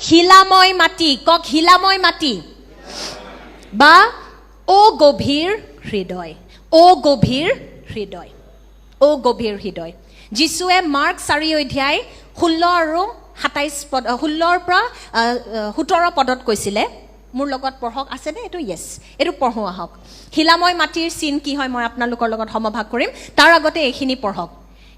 শিলাময় মাটি। কওক, শিলাময় মাটি বা অগভীৰ হৃদয়। অগভীৰ হৃদয়, অগভীৰ হৃদয়। যীশুৱে মাৰ্ক 4 অধ্যায় 16 আৰু 27 পদ, 16ৰ পৰা 17 পদত কৈছিলে। মোৰ লগত পঢ়ক। আছেনে এইটো? য়েছ, এইটো পঢ়োঁ আহক। শিলাময় মাটিৰ চিন কি হয়, মই আপোনালোকৰ লগত সমভাগ কৰিম। তাৰ আগতে এইখিনি পঢ়ক।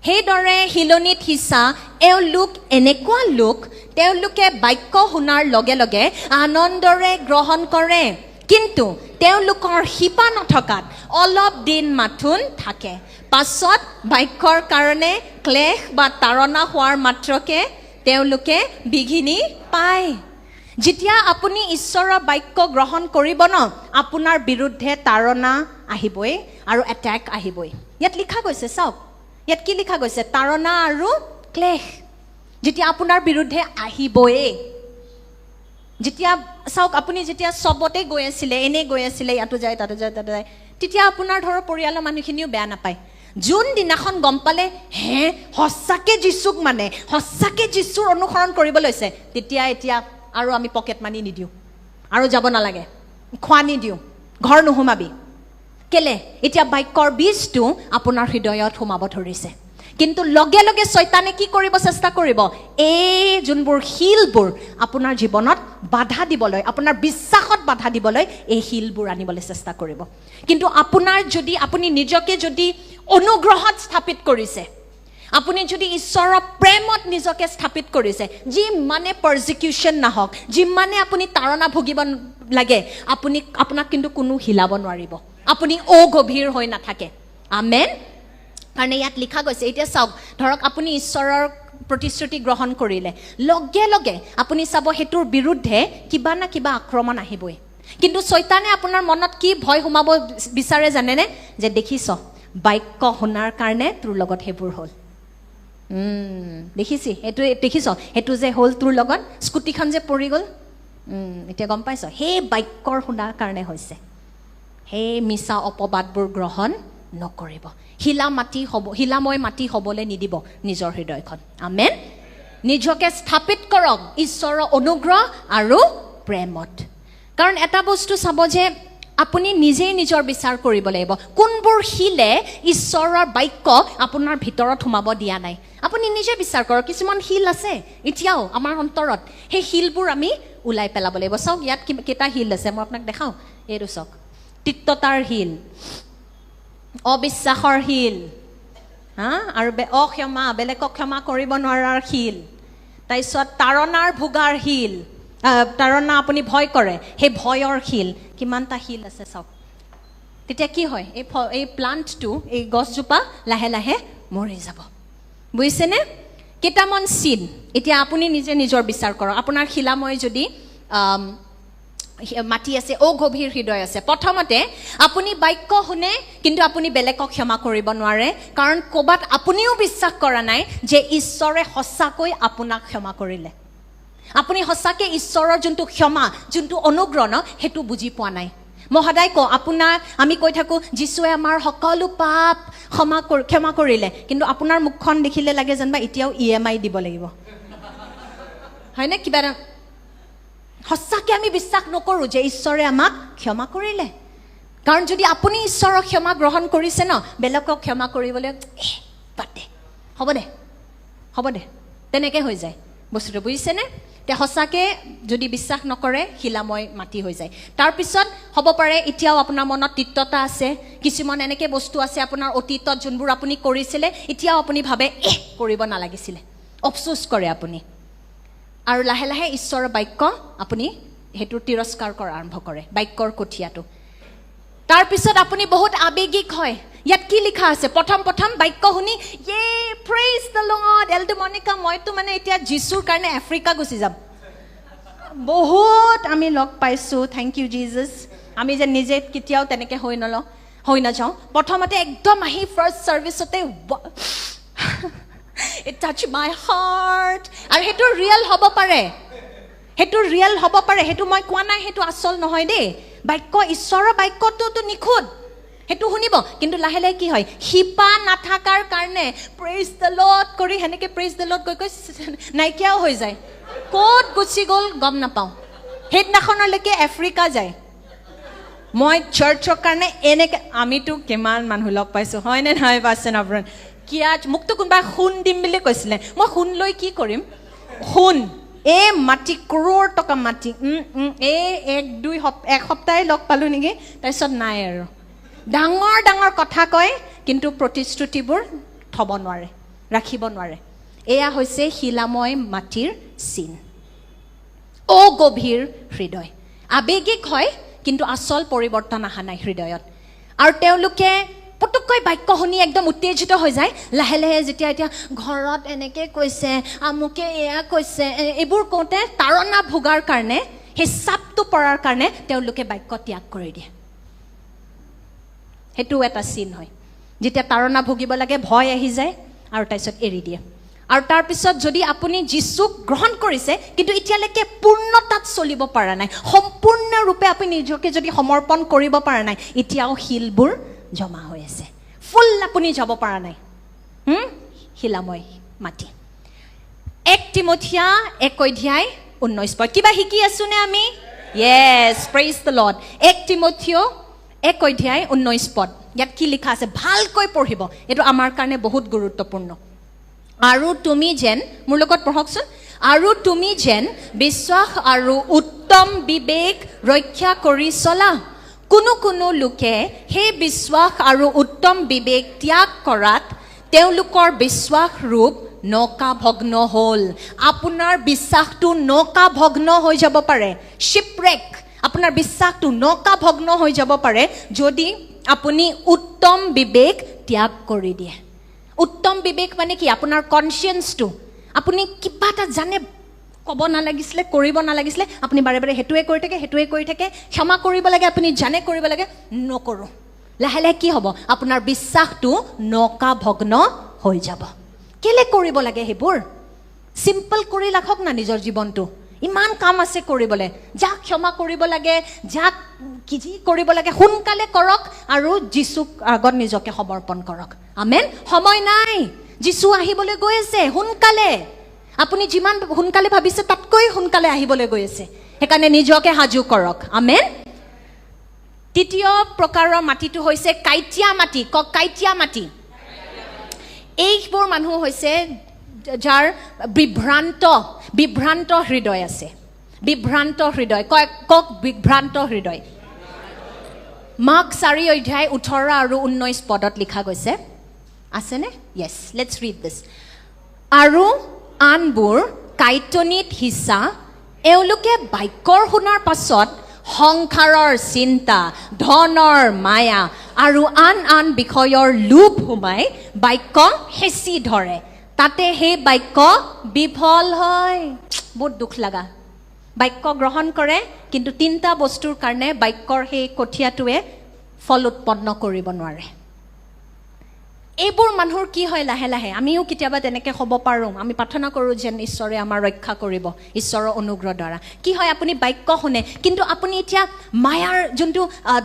সেইদৰে শিলনিত সিঁচা এওঁলোক এনেকুৱা লোক, তেওঁলোকে বাক্য শুনাৰ লগে লগে আনন্দৰে গ্ৰহণ কৰে, কিন্তু তেওঁলোকৰ শিপা নথকাত অলপ দিন মাথোন থাকে। পাছত বাক্যৰ কাৰণে ক্লেশ বা তাড়না হোৱাৰ মাত্ৰকে তেওঁলোকে বিঘিনি পায়। যেতিয়া আপুনি ঈশ্বৰৰ বাক্য গ্ৰহণ কৰিব ন, আপোনাৰ বিৰুদ্ধে তাড়না আহিবই আৰু এটেক আহিবই। ইয়াত লিখা গৈছে, চাওক, ইয়াত কি লিখা গৈছে? তাড়না আৰু ক্লেশ যেতিয়া আপোনাৰ বিৰুদ্ধে আহিবই। যেতিয়া চাওক, আপুনি যেতিয়া চবতে গৈ আছিলে, এনেই গৈ আছিলে, ইয়াতো যায়, তাতো যায়, তাতো যায়, তেতিয়া আপোনাৰ ধৰক পৰিয়ালৰ মানুহখিনিও বেয়া নাপায়। যোনদিনাখন গম পালে, হে, সঁচাকে যীচুক মানে সঁচাকে যীচুৰ অনুসৰণ কৰিব লৈছে, তেতিয়া এতিয়া আৰু আমি পকেট মানি নিদিওঁ, আৰু যাব নালাগে, খোৱা নিদিওঁ, ঘৰ নোসোমাবি। কেলে? এতিয়া বাক্যৰ বীজটো আপোনাৰ হৃদয়ত সোমাব ধৰিছে। কিন্তু লগে লগে চয়তানে কি কৰিব চেষ্টা কৰিব? এই যোনবোৰ শিলবোৰ আপোনাৰ জীৱনত বাধা দিবলৈ, আপোনাৰ বিশ্বাসত বাধা দিবলৈ এই শিলবোৰ আনিবলৈ চেষ্টা কৰিব। কিন্তু আপোনাৰ যদি আপুনি নিজকে যদি অনুগ্ৰহত স্থাপিত কৰিছে, আপুনি যদি ঈশ্বৰৰ প্ৰেমত নিজকে স্থাপিত কৰিছে, যিমানে পাৰ্চিকিউশ্যন নাহক, যিমানে আপুনি তাড়না ভুগিব লাগে, আপোনাক কিন্তু কোনো হিলাব নোৱাৰিব। আপুনি অগভীৰ হৈ নাথাকে। আমেন। কাৰণে ইয়াত লিখা গৈছে। এতিয়া চাওক, ধৰক আপুনি ঈশ্বৰৰ প্ৰতিশ্ৰুতি গ্ৰহণ কৰিলে, লগে লগে আপুনি চাব সেইটোৰ বিৰুদ্ধে কিবা না কিবা আক্ৰমণ আহিবই। কিন্তু চৈতানে আপোনাৰ মনত কি ভয় সোমাব বিচাৰে জানেনে? যে দেখিছ, বাক্য শুনাৰ কাৰণে তোৰ লগত সেইবোৰ হ'ল। দেখিছি, সেইটো দেখিছ, সেইটো যে হ'ল তোৰ লগত, স্কুটিখন যে পৰি গ'ল, এতিয়া গম পাইছ, সেই বাক্যৰ শুনাৰ কাৰণে হৈছে। সেই মিছা অপবাদবোৰ গ্ৰহণ নকৰিব। শিলা মাটি হ'ব, শিলাময় মাটি হ'বলৈ নিদিব নিজৰ হৃদয়খন। আমেন। নিজকে স্থাপিত কৰক ঈশ্বৰৰ অনুগ্ৰহ আৰু প্ৰেমত। কাৰণ এটা বস্তু চাব যে আপুনি নিজেই নিজৰ বিচাৰ কৰিব লাগিব, কোনবোৰ শিলে ঈশ্বৰৰ বাক্য আপোনাৰ ভিতৰত সোমাব দিয়া নাই। আপুনি নিজে বিচাৰ কৰক। কিছুমান শিল আছে এতিয়াও আমাৰ অন্তৰত, সেই শিলবোৰ আমি ওলাই পেলাব লাগিব। চাওক, ইয়াত কেইটা শিল আছে, মই আপোনাক দেখাওঁ। এইটো চাওক, তিক্ততাৰ শিল, অবিশ্বাসৰ শিল, হা, আৰু অক্ষমা, বেলেগক ক্ষমা কৰিব নোৱাৰাৰ শিল, তাৰপিছত তাড়নাৰ ভোগাৰ শিল, তাড়না আপুনি ভয় কৰে, সেই ভয়ৰ শিল। কিমানটা শিল আছে চাওক। তেতিয়া কি হয়? এই প্লাণ্টটো, এই গছজোপা লাহে লাহে মৰি যাব, বুজিছেনে? কেইটামান চিন। এতিয়া আপুনি নিজে নিজৰ বিচাৰ কৰক। আপোনাৰ শিলাময় যদি মাটি আছে, অগভীৰ হৃদয় আছে, প্ৰথমতে আপুনি বাক্য শুনে, কিন্তু আপুনি বেলেগক ক্ষমা কৰিব নোৱাৰে, কাৰণ ক'ৰবাত আপুনিও বিশ্বাস কৰা নাই যে ঈশ্বৰে সঁচাকৈ আপোনাক ক্ষমা কৰিলে। আপুনি সঁচাকৈ ঈশ্বৰৰ যোনটো ক্ষমা, যোনটো অনুগ্ৰহ ন, সেইটো বুজি পোৱা নাই। মই সদায় কওঁ আপোনাৰ, আমি কৈ থাকোঁ যীশুৱে আমাৰ সকলো পাপ ক্ষমা কৰিলে, কিন্তু আপোনাৰ মুখখন দেখিলে লাগে যেনিবা এতিয়াও ইএমআই দিব লাগিব, হয়নে? কিবা এটা সঁচাকৈ আমি বিশ্বাস নকৰোঁ যে ঈশ্বৰে আমাক ক্ষমা কৰিলে। কাৰণ যদি আপুনি ঈশ্বৰৰ ক্ষমা গ্ৰহণ কৰিছে ন, বেলেগক ক্ষমা কৰিবলৈ বাদ দে, হ'ব দে, হ'ব দে, তেনেকৈ হৈ যায় বস্তুটো, বুজিছেনে? এতিয়া সঁচাকৈ যদি বিশ্বাস নকৰে, শিলাময় মাটি হৈ যায়। তাৰপিছত হ'ব পাৰে এতিয়াও আপোনাৰ মনত তিক্ততা আছে, কিছুমান এনেকৈ বস্তু আছে আপোনাৰ অতীতত যোনবোৰ আপুনি কৰিছিলে, এতিয়াও আপুনি ভাবে এহ কৰিব নালাগিছিলে, অফচোচ কৰে আপুনি, আৰু লাহে লাহে ঈশ্বৰৰ বাক্য আপুনি সেইটো তিৰস্কাৰ কৰা আৰম্ভ কৰে, বাক্যৰ কঠীয়াটো। তাৰপিছত আপুনি বহুত আৱেগিক হয়। ইয়াত কি লিখা আছে? প্ৰথম প্ৰথম বাক্য শুনি, "য়ে, praise the lord, Eldo Monika, মইতো মানে এতিয়া যীশুৰ কাৰণে আফ্ৰিকা গুচি যাম।" বহুত আমি লগ পাইছোঁ, thank U Jesus, আমি যে নিজে কেতিয়াও তেনেকৈ হৈ নলওঁ, হৈ নাযাওঁ। প্ৰথমতে একদম আহি first ছাৰ্ভিচতে "It touch my heart", আৰু সেইটো ৰিয়েল হ'ব পাৰে, সেইটো ৰিয়েল হ'ব পাৰে, সেইটো মই কোৱা নাই সেইটো আচল নহয় দেই। বাক্য, ঈশ্বৰৰ বাক্যটোতো নিখুঁত, সেইটো সেইটো শুনিব, কিন্তু লাহে লাহে কি হয়, শিপা নাথাকাৰ কাৰণে প্ৰেজ the lord কৰি সেনেকৈ প্ৰেজ the lord গৈ গৈ নাইকিয়াও হৈ যায়, ক'ত গুচি গ'ল গম নাপাওঁ। সেইদিনাখনলৈকে আফ্ৰিকা যায়। মই চাৰ্চৰ কাৰণে এনেকৈ, আমিতো কিমান মানুহ লগ পাইছোঁ, হয়নে নহয় পাৰ্চন আপোনাৰ? কিয়া মোকতো কোনোবাই সোণ দিম বুলি কৈছিলে, মই সোণ লৈ কি কৰিম? সোণ এই মাটি, কৰোৰ টকা মাটি, এই এক সপ্তাহে লগ পালোঁ নেকি, তাৰপিছত নাই আৰু। ডাঙৰ ডাঙৰ কথা কয়, কিন্তু প্ৰতিশ্ৰুতিবোৰ থ'ব নোৱাৰে, ৰাখিব নোৱাৰে। এয়া হৈছে শিলাময় মাটিৰ চিন। অগভীৰ হৃদয়, আৱেগিক হয়, কিন্তু আচল পৰিৱৰ্তন অহা নাই হৃদয়ত। আৰু তেওঁলোকে পটককৈ বাক্য শুনি একদম উত্তেজিত হৈ যায়। লাহে লাহে যেতিয়া এতিয়া ঘৰত এনেকৈ কৈছে, আমুকে এয়া কৈছে, এইবোৰ কওঁতে তাৰণা ভোগাৰ কাৰণে, সেই চাপটো পৰাৰ কাৰণে তেওঁলোকে বাক্য ত্যাগ কৰি দিয়ে। সেইটো এটা চিন হয়। যেতিয়া তাৰণা ভুগিব লাগে, ভয় আহি যায় আৰু তাৰপিছত এৰি দিয়ে। আৰু তাৰপিছত যদি আপুনি যীচুক গ্ৰহণ কৰিছে, কিন্তু এতিয়ালৈকে পূৰ্ণতাত চলিব পৰা নাই, সম্পূৰ্ণৰূপে আপুনি নিজকে যদি সমৰ্পণ কৰিব পৰা নাই, এতিয়াও শিলবোৰ জমা হৈ আছে, ফুল আপুনি যাব পৰা নাই। শিলাময় মাটি। 1 তীমথিয়া 1 অধ্যায় 19 পদ। কিবা শিকি আছোনে আমি? য়েছ, প্ৰেজ the lord. 1 তীমথিয় 1 অধ্যায় 19 পদ, ইয়াত কি লিখা আছে ভালকৈ পঢ়িব, এইটো আমাৰ কাৰণে বহুত গুৰুত্বপূৰ্ণ। আৰু তুমি যেন, মোৰ লগত পঢ়কচোন, আৰু তুমি যেন বিশ্বাস আৰু উত্তম বিবেক ৰক্ষা কৰি চলা। কোনো কোনো লোকে সেই বিশ্বাস আৰু উত্তম বিবেক ত্যাগ কৰাত তেওঁলোকৰ বিশ্বাস ৰূপ নৌকা ভগ্ন হ'ল। আপোনাৰ বিশ্বাসটো নৌকা ভগ্ন হৈ যাব পাৰে, শ্বিপৰেক, আপোনাৰ বিশ্বাসটো নৌকা ভগ্ন হৈ যাব পাৰে যদি আপুনি উত্তম বিবেক ত্যাগ কৰি দিয়ে। উত্তম বিবেক মানে কি? আপোনাৰ কনচিয়েঞ্চটো, আপুনি কিবা এটা জানে ক'ব নালাগিছিলে, কৰিব নালাগিছিলে, আপুনি বাৰে বাৰে সেইটোৱে কৰি থাকে, সেইটোৱে কৰি থাকে। ক্ষমা কৰিব লাগে, আপুনি জানে কৰিব লাগে, নকৰোঁ। লাহে লাহে কি হ'ব? আপোনাৰ বিশ্বাসটো নৌকা ভগ্ন হৈ যাব। কেলে কৰিব লাগে সেইবোৰ? চিম্পল কৰি ৰাখক না নিজৰ জীৱনটো। ইমান কাম আছে কৰিবলৈ, যাক ক্ষমা কৰিব লাগে, যাক কি যি কৰিব লাগে সোনকালে কৰক আৰু যীচুক আগত নিজকে সমৰ্পণ কৰক। আমেন। সময় নাই, যীচু আহিবলৈ গৈ আছে সোনকালে। আপুনি যিমান সোনকালে ভাবিছে তাতকৈ সোনকালে আহিবলৈ গৈ আছে, সেইকাৰণে নিজকে সাজু কৰক। আমেন। তৃতীয় প্ৰকাৰৰ মাটিটো হৈছে কাঁইটীয়া মাটি। কওক, কাঁইটীয়া মাটি। এইবোৰ মানুহ হৈছে যাৰ বিভ্ৰান্ত হৃদয় আছে। বিভ্ৰান্ত হৃদয়, কওক বিভ্ৰান্ত হৃদয়। মাৰ্ক 4 অধ্যায় 18 আৰু 19 পদত লিখা গৈছে, আছেনে? য়েছ, let's read দিছ। আৰু আনবোৰ কাঁইটনিত সিঁচা, এওঁলোকে বাক্যৰ শুনাৰ পাছত সংসাৰৰ চিন্তা, ধনৰ মায়া আৰু আন আন বিষয়ৰ লোভ সোমাই বাক্য হেঁচি ধৰে, তাতে সেই বাক্য বিফল হয়। বহুত দুখ লগা। বাক্য গ্ৰহণ কৰে, কিন্তু তিনিটা বস্তুৰ কাৰণে বাক্যৰ সেই কঠীয়াটোৱে ফল উৎপন্ন কৰিব নোৱাৰে। এইবোৰ মানুহৰ কি হয় লাহে লাহে, আমিও কেতিয়াবা তেনেকৈ হ'ব পাৰোঁ। আমি প্ৰাৰ্থনা কৰোঁ যেন ঈশ্বৰে আমাৰ ৰক্ষা কৰিব, ঈশ্বৰৰ অনুগ্ৰহ দ্বাৰা। কি হয়, আপুনি বাক্য শুনে, কিন্তু আপুনি এতিয়া মায়াৰ যোনটো,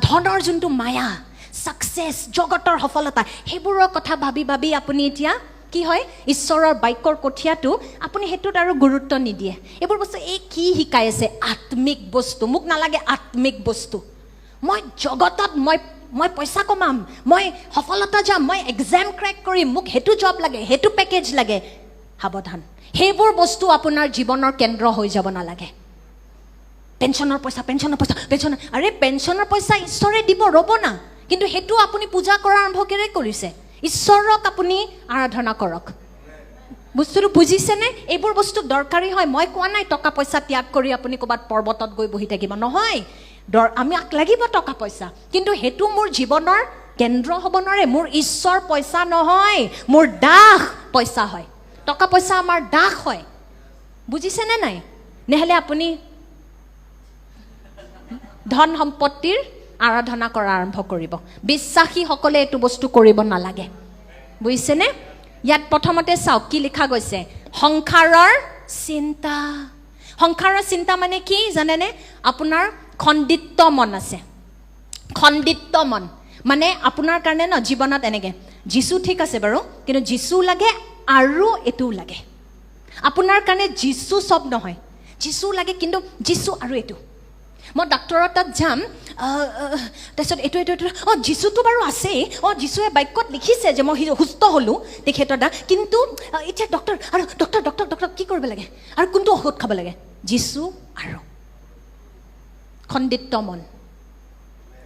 ধনৰ যোনটো মায়া, ছাকচেছ, জগতৰ সফলতা, সেইবোৰৰ কথা ভাবি ভাবি আপুনি এতিয়া কি হয়, ঈশ্বৰৰ বাক্যৰ কঠীয়াটো আপুনি সেইটোত আৰু গুৰুত্ব নিদিয়ে। এইবোৰ বস্তু এই কি শিকাই আছে, আত্মিক বস্তু মোক নালাগে, আত্মিক বস্তু মই জগতত মই পইচা কমাম, মই সফলতা যাম, মই এক্সাম ক্ৰেক কৰিম, মোক সেইটো জব লাগে, সেইটো পেকেজ লাগে। সাৱধান, সেইবোৰ বস্তু আপোনাৰ জীৱনৰ কেন্দ্ৰ হৈ যাব নালাগে। পেঞ্চনৰ পইচা, পেঞ্চনৰ পইচা, পেঞ্চন, আৰে পেঞ্চনৰ পইচা ঈশ্বৰে দিব, ৰ'ব না। কিন্তু সেইটো আপুনি পূজা কৰা আৰম্ভ কেনে কৰিছে? ঈশ্বৰক আপুনি আৰাধনা কৰক। বস্তুটো বুজিছেনে? এইবোৰ বস্তু দৰকাৰী হয়। মই কোৱা নাই টকা পইচা ত্যাগ কৰি আপুনি ক'ৰবাত পৰ্বতত গৈ বহি থাকিব, নহয়। আমাক লাগিব টকা পইচা, কিন্তু সেইটো মোৰ জীৱনৰ কেন্দ্ৰ হ'ব নোৱাৰে। মোৰ ঈশ্বৰ পইচা নহয়, মোৰ দাস পইচা হয়। টকা পইচা আমাৰ দাস হয়, বুজিছেনে নাই? নহ'লে আপুনি ধন সম্পত্তিৰ আৰাধনা কৰা আৰম্ভ কৰিব। বিশ্বাসীসকলে এইটো বস্তু কৰিব নালাগে, বুজিছেনে? ইয়াত প্ৰথমতে চাওক কি লিখা গৈছে, সংসাৰৰ চিন্তা। সংসাৰৰ চিন্তা মানে কি জানেনে? আপোনাৰ খণ্ডিত মন আছে, খণ্ডিত মন। মানে আপোনাৰ কাৰণে ন জীৱনত এনেকৈ যীচু ঠিক আছে বাৰু, কিন্তু যীচু লাগে আৰু এইটোও লাগে। আপোনাৰ কাৰণে যীচু চব নহয়, যীচু লাগে কিন্তু যীচু আৰু এইটো। মই ডাক্তৰৰ তাত যাম, তাৰপিছত এইটো এইটো এইটো, অঁ যীচুটো বাৰু আছেই, অঁ যীচুৱে বাক্যত লিখিছে যে মই সুস্থ হ'লোঁ তেখেতৰ দ্বাৰা, কিন্তু এতিয়া ডক্টৰ আৰু ডক্টৰ ডক্টৰ ডক্টৰ কি কৰিব লাগে আৰু কোনটো ঔষধ খাব লাগে? যীচু আৰু খণ্ডিত মন।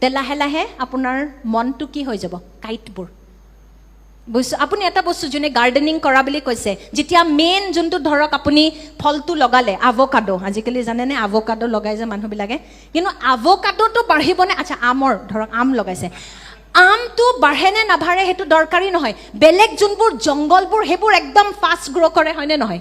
তে লাহে লাহে আপোনাৰ মনটো কি হৈ যাব? কাঁইটবোৰ। বুজিছোঁ? আপুনি এটা বস্তু যোনে গাৰ্ডেনিং কৰা বুলি কৈছে, যেতিয়া মেইন যোনটো ধৰক আপুনি ফলটো লগালে, আভকাডো, আজিকালি জানেনে আভকাডো লগাই যে মানুহবিলাকে, কিন্তু আভকাডোটো বাঢ়িবনে? আচ্ছা, আমৰ ধৰক আম লগাইছে, আমটো বাঢ়েনে নাবাঢ়ে সেইটো দৰকাৰী নহয়। বেলেগ যোনবোৰ জংঘলবোৰ সেইবোৰ একদম ফাষ্ট গ্ৰ' কৰে, হয়নে নহয়?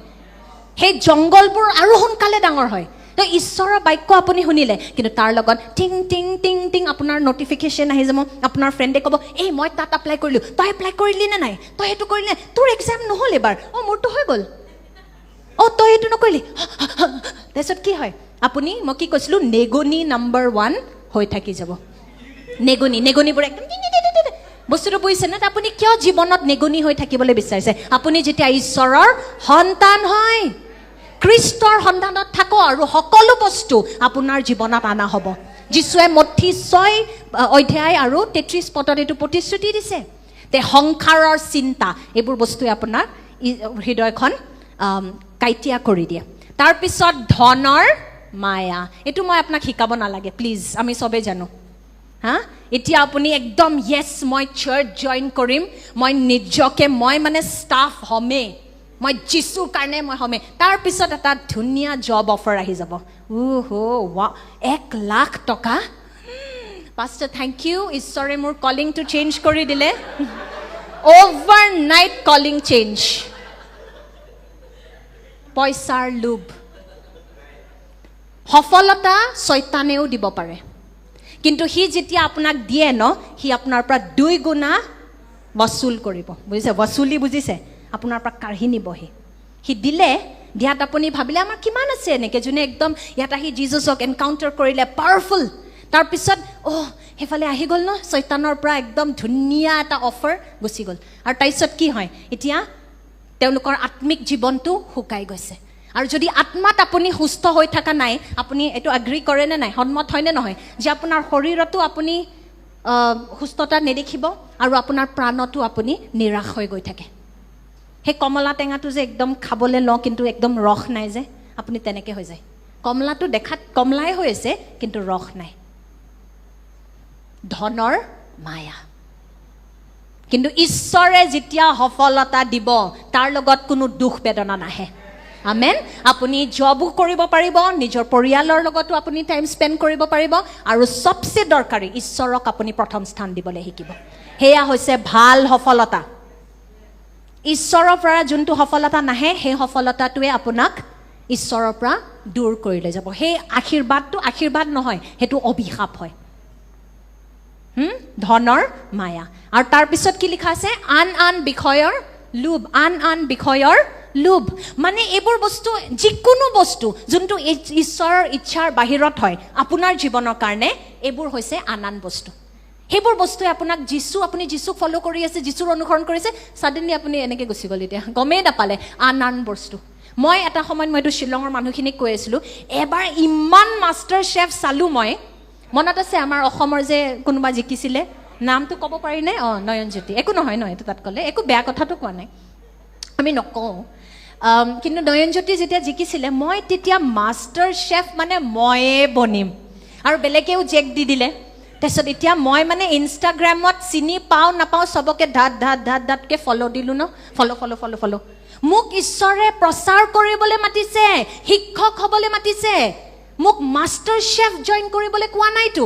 সেই জংঘলবোৰ আৰু সোনকালে ডাঙৰ হয়। তো ঈশ্বৰৰ বাক্য আপুনি শুনিলে, কিন্তু তাৰ লগত টিং টিং টিং টিং আপোনাৰ নটিফিকেশ্যন আহি যাব। আপোনাৰ ফ্ৰেণ্ডে ক'ব, এই মই তাত এপ্লাই কৰিলোঁ, তই এপ্লাই কৰিলি নে নাই? তই সেইটো কৰিলি নে? তোৰ এক্সাম নহ'ল এইবাৰ, অঁ মোৰতো হৈ গ'ল, অঁ তই সেইটো নকৰিলি। তাৰপিছত কি হয়? আপুনি, মই কি কৈছিলোঁ, নেগনি নাম্বাৰ 1 হৈ থাকি যাব। নেগনি, নেগনিবোৰ একদম বস্তুটো বুজিছে নে? আপুনি কিয় জীৱনত নেগনি হৈ থাকিবলৈ বিচাৰিছে? আপুনি যেতিয়া ঈশ্বৰৰ সন্তান হয়, খ্ৰীষ্টৰ সন্ধানত থাকো আৰু সকলো বস্তু আপোনাৰ জীৱনত অনা হ'ব। যীশুৱে মত্থি 6 অধ্যায় আৰু 33 পদত এইটো প্ৰতিশ্ৰুতি দিছে। তে সংসাৰৰ চিন্তা এইবোৰ বস্তুৱে আপোনাৰ হৃদয়খন কাইটীয়া কৰি দিয়ে। তাৰপিছত ধনৰ মায়া, এইটো মই আপোনাক শিকাব নালাগে প্লিজ, আমি চবেই জানো। হা, এতিয়া আপুনি একদম য়েছ মই চাৰ্চ জইন কৰিম, মই নিজকে মই মানে ষ্টাফ হ'মেই, মই যীচুৰ কাৰণে মই হ'মেই। তাৰপিছত এটা ধুনীয়া জব অফাৰ আহি যাব, ৱ 1 লাখ টকা, পাষ্টাৰ thank U, ঈশ্বৰে মোৰ কলিংটো চেঞ্জ কৰি দিলে, অভাৰ নাইট কলিং চেঞ্জ। পইচাৰ লোভ। সফলতা চৈতানেও দিব পাৰে, কিন্তু সি যেতিয়া আপোনাক দিয়ে ন, সি আপোনাৰ পৰা 2 গুণা ৱচুল কৰিব। বুজিছে? ৱচুলি বুজিছে? আপোনাৰ পৰা কাঢ়ি নিবহি। সি দিলে, দিয়াত আপুনি ভাবিলে আমাৰ কিমান আছে এনেকৈ, যোনে একদম ইয়াত আহি যীজুছক এনকাউণ্টাৰ কৰিলে, পাৱাৰফুল, তাৰপিছত অ' সেইফালে আহি গ'ল ন চৈতানৰ পৰা একদম ধুনীয়া এটা অফাৰ গুচি গ'ল। আৰু তাৰপিছত কি হয়? এতিয়া তেওঁলোকৰ আত্মিক জীৱনটো শুকাই গৈছে। আৰু যদি আত্মাত আপুনি সুস্থ হৈ থকা নাই, আপুনি এইটো এগ্ৰী কৰেনে নাই, সন্মত হয়নে নহয় যে আপোনাৰ শৰীৰতো আপুনি সুস্থতা নেদেখিব আৰু আপোনাৰ প্ৰাণতো আপুনি নিৰাশ হৈ গৈ থাকে। সেই কমলা টেঙাটো যে একদম খাবলৈ লওঁ কিন্তু একদম ৰস নাই যে, আপুনি তেনেকৈ হৈ যায়। কমলাটো দেখাত কমলাই হৈ আছে কিন্তু ৰস নাই। ধনৰ মায়া। কিন্তু ঈশ্বৰে যেতিয়া সফলতা দিব, তাৰ লগত কোনো দুখ বেদনা নাহে। আমেন। আপুনি জবো কৰিব পাৰিব, নিজৰ পৰিয়ালৰ লগতো আপুনি টাইম স্পেণ্ড কৰিব পাৰিব, আৰু চবচে দৰকাৰী ঈশ্বৰক আপুনি প্ৰথম স্থান দিবলৈ শিকিব। সেয়া হৈছে ভাল সফলতা। ঈশ্বৰৰ পৰা যোনটো সফলতা নাহে, সেই সফলতাটোৱে আপোনাক ঈশ্বৰৰ পৰা দূৰ কৰি লৈ যাব। সেই আশীৰ্বাদটো আশীৰ্বাদ নহয়, সেইটো অভিশাপ হয়। ধনৰ মায়া। আৰু তাৰপিছত কি লিখা আছে? আন আন বিষয়ৰ লোভ। আন আন বিষয়ৰ লোভ মানে এইবোৰ বস্তু, যিকোনো বস্তু যোনটো ঈশ্বৰৰ ইচ্ছাৰ বাহিৰত হয় আপোনাৰ জীৱনৰ কাৰণে, এইবোৰ হৈছে আন আন বস্তু। সেইবোৰ বস্তুৱে আপোনাক যীচু, আপুনি যীচুক ফ'ল' কৰি আছে, যীচুৰ অনুসৰণ কৰিছে, ছাডেনলি আপুনি এনেকৈ গুচি গ'ল, এতিয়া গমেই নাপালে আন আন বস্তু। মই এটা সময়ত মই এইটো শ্বিলঙৰ মানুহখিনিক কৈ আছিলোঁ, এবাৰ ইমান মাষ্টাৰ চেফ চালোঁ মই, মনত আছে আমাৰ অসমৰ যে কোনোবা জিকিছিলে, নামটো ক'ব পাৰিনে? অঁ, নয়নজ্যোতি। একো নহয় ন এইটো তাত ক'লে, একো বেয়া কথাটো কোৱা নাই, আমি নকওঁ। কিন্তু নয়নজ্যোতি যেতিয়া জিকিছিলে, মই তেতিয়া মাষ্টাৰ চেফ মানে ময়ে বনিম, আৰু বেলেগেও জেক দি দিলে। তাৰপিছত এতিয়া মই মানে ইনষ্টাগ্ৰামত চিনি পাওঁ নাপাওঁ চবকে ধাত ধাত ধাত ধাতকৈ ফ'ল' দিলোঁ ন, ফ'ল' ফ'ল' ফ'ল' ফ'ল'। মোক ঈশ্বৰে প্ৰচাৰ কৰিবলৈ মাতিছে, শিক্ষক হ'বলৈ মাতিছে, মোক মাষ্টাৰ চেফ জইন কৰিবলৈ কোৱা নাইতো।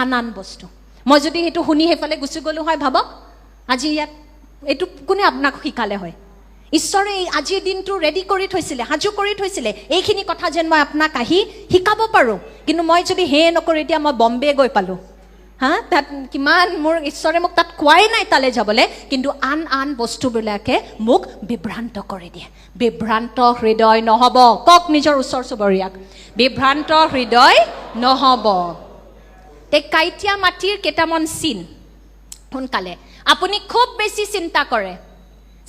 আন আন বস্তু মই যদি সেইটো শুনি সেইফালে গুচি গ'লোঁ হয়, ভাবক আজি ইয়াত এইটো কোনে আপোনাক শিকালে হয়? ঈশ্বৰে এই আজিৰ দিনটো ৰেডি কৰি থৈছিলে, সাজু কৰি থৈছিলে এইখিনি কথা যেন মই আপোনাক আহি শিকাব পাৰোঁ। কিন্তু মই যদি সেয়ে নকৰোঁ, এতিয়া মই বম্বে গৈ পালোঁ, হা, তাত কিমান মোৰ ঈশ্বৰে মোক তাত কোৱাই নাই তালৈ যাবলৈ, কিন্তু আন আন বস্তুবিলাকে মোক বিভ্ৰান্ত কৰি দিয়ে। বিভ্ৰান্ত হৃদয় নহ'ব। কওক নিজৰ ওচৰ চুবুৰীয়াক, বিভ্ৰান্ত হৃদয় নহ'ব। তে কাঁইটীয়া মাটিৰ কেইটামান চিন। সোনকালে। আপুনি খুব বেছি চিন্তা কৰে,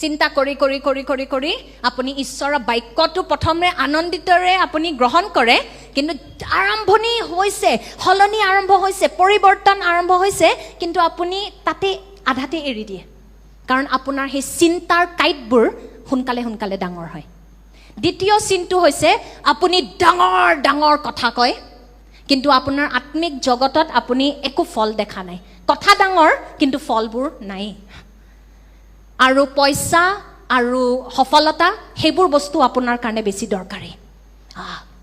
চিন্তা কৰি কৰি কৰি কৰি কৰি আপুনি ঈশ্বৰৰ বাক্যটো প্ৰথমে আনন্দিতৰে আপুনি গ্ৰহণ কৰে, কিন্তু আৰম্ভণি হৈছে, সলনি আৰম্ভ হৈছে, পৰিৱৰ্তন আৰম্ভ হৈছে, কিন্তু আপুনি তাতে আধাতে এৰি দিয়ে, কাৰণ আপোনাৰ সেই চিন্তাৰ কাঁইটবোৰ সোনকালে সোনকালে ডাঙৰ হয়। দ্বিতীয় চিনটো হৈছে আপুনি ডাঙৰ ডাঙৰ কথা কয়, কিন্তু আপোনাৰ আত্মিক জগতত আপুনি একো ফল দেখা নাই। কথা ডাঙৰ কিন্তু ফলবোৰ নাই। আৰু পইচা আৰু সফলতা সেইবোৰ বস্তু আপোনাৰ কাৰণে বেছি দৰকাৰী।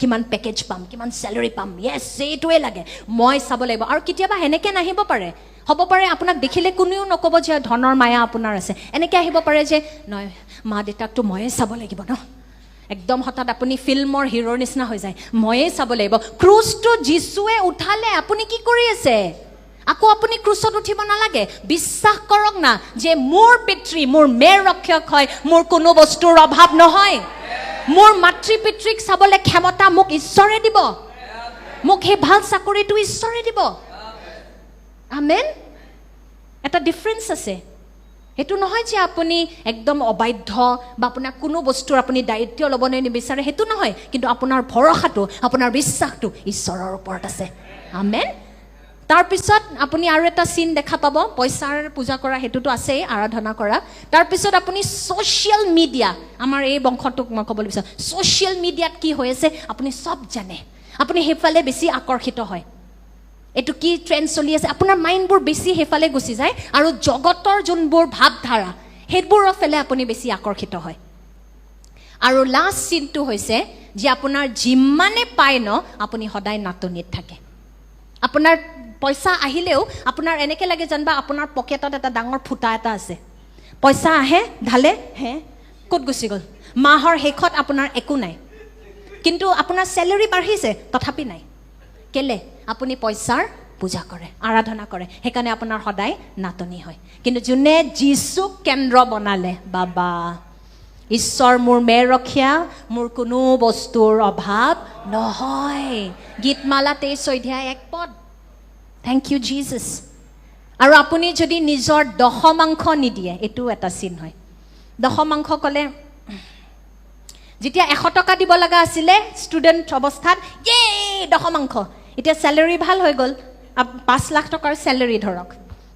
কিমান পেকেজ পাম, কিমান চেলাৰী পাম, য়েছ এইটোৱে লাগে, মই চাব লাগিব। আৰু কেতিয়াবা সেনেকৈ নাহিব পাৰে, হ'ব পাৰে আপোনাক দেখিলে কোনেও নক'ব যে ধনৰ মায়া আপোনাৰ আছে, এনেকৈ আহিব পাৰে যে নহয় মা দেউতাকতো ময়ে চাব লাগিব ন, একদম হঠাৎ আপুনি ফিল্মৰ হিৰ'ৰ নিচিনা হৈ যায়, ময়ে চাব লাগিব। ক্ৰুজটো যীশুৱে উঠালে, আপুনি কি কৰি আছে? আকৌ আপুনি ক্ৰুচত উঠিব নালাগে। বিশ্বাস কৰক না যে মোৰ পিতৃ মোৰ মেৰ ৰক্ষক হয়, মোৰ কোনো বস্তুৰ অভাৱ নহয়। মোৰ মাতৃ পিতৃক চাবলৈ ক্ষমতা মোক ঈশ্বৰে দিব, মোক সেই ভাল চাকৰিটো ঈশ্বৰে দিব। আমেন। এটা ডিফাৰেঞ্চ আছে। সেইটো নহয় যে আপুনি একদম অবাধ্য বা আপোনাৰ কোনো বস্তুৰ আপুনি দায়িত্ব ল'বলৈ নিবিচাৰে, সেইটো নহয়, কিন্তু আপোনাৰ ভৰসাটো, আপোনাৰ বিশ্বাসটো ঈশ্বৰৰ ওপৰত আছে। আমেন। তাৰপিছত আপুনি আৰু এটা চিন দেখা পাব, পইচাৰ পূজা কৰা সেইটোতো আছেই, আৰাধনা কৰা। তাৰপিছত আপুনি ছ'চিয়েল মিডিয়া, আমাৰ এই বংশটোক মই ক'বলৈ বিচাৰোঁ, ছ'চিয়েল মিডিয়াত কি হৈ আছে আপুনি চব জানে, আপুনি সেইফালে বেছি আকৰ্ষিত হয়। এইটো কি ট্ৰেণ্ড চলি আছে, আপোনাৰ মাইণ্ডবোৰ বেছি সেইফালে গুচি যায়, আৰু জগতৰ যোনবোৰ ভাৱধাৰা সেইবোৰৰ ফালে আপুনি বেছি আকৰ্ষিত হয়। আৰু লাষ্ট চিনটো হৈছে যে আপোনাৰ যিমানে পায় ন, আপুনি সদায় নাটনিত থাকে। আপোনাৰ পইচা আহিলেও আপোনাৰ এনেকৈ লাগে যেনিবা আপোনাৰ পকেটত এটা ডাঙৰ ফুটা এটা আছে। পইচা আহে, ঢালে, হে ক'ত গুচি গ'ল, মাহৰ শেষত আপোনাৰ একো নাই, কিন্তু আপোনাৰ চেলেৰি বাঢ়িছে তথাপি নাই। কেলে? আপুনি পইচাৰ পূজা কৰে, আৰাধনা কৰে, সেইকাৰণে আপোনাৰ সদায় নাটনি হয়। কিন্তু যোনে যীচুক কেন্দ্ৰ বনালে, বাবা ঈশ্বৰ মোৰ মেৰ ৰখীয়া, মোৰ কোনো বস্তুৰ অভাৱ নহয়। গীতমালা 23 অধ্যায় 1 পদ। Thank you Jesus. আৰু আপুনি যদি নিজৰ দশমাংশ নিদিয়ে, এইটোও এটা চিন হয়। দশমাংশ ক'লে যেতিয়া 100 টকা দিব লগা আছিলে ষ্টুডেণ্ট অৱস্থাত, এই দশমাংশ, এতিয়া চেলেৰি ভাল হৈ গ'ল, 5 লাখ টকাৰ চেলেৰি ধৰক,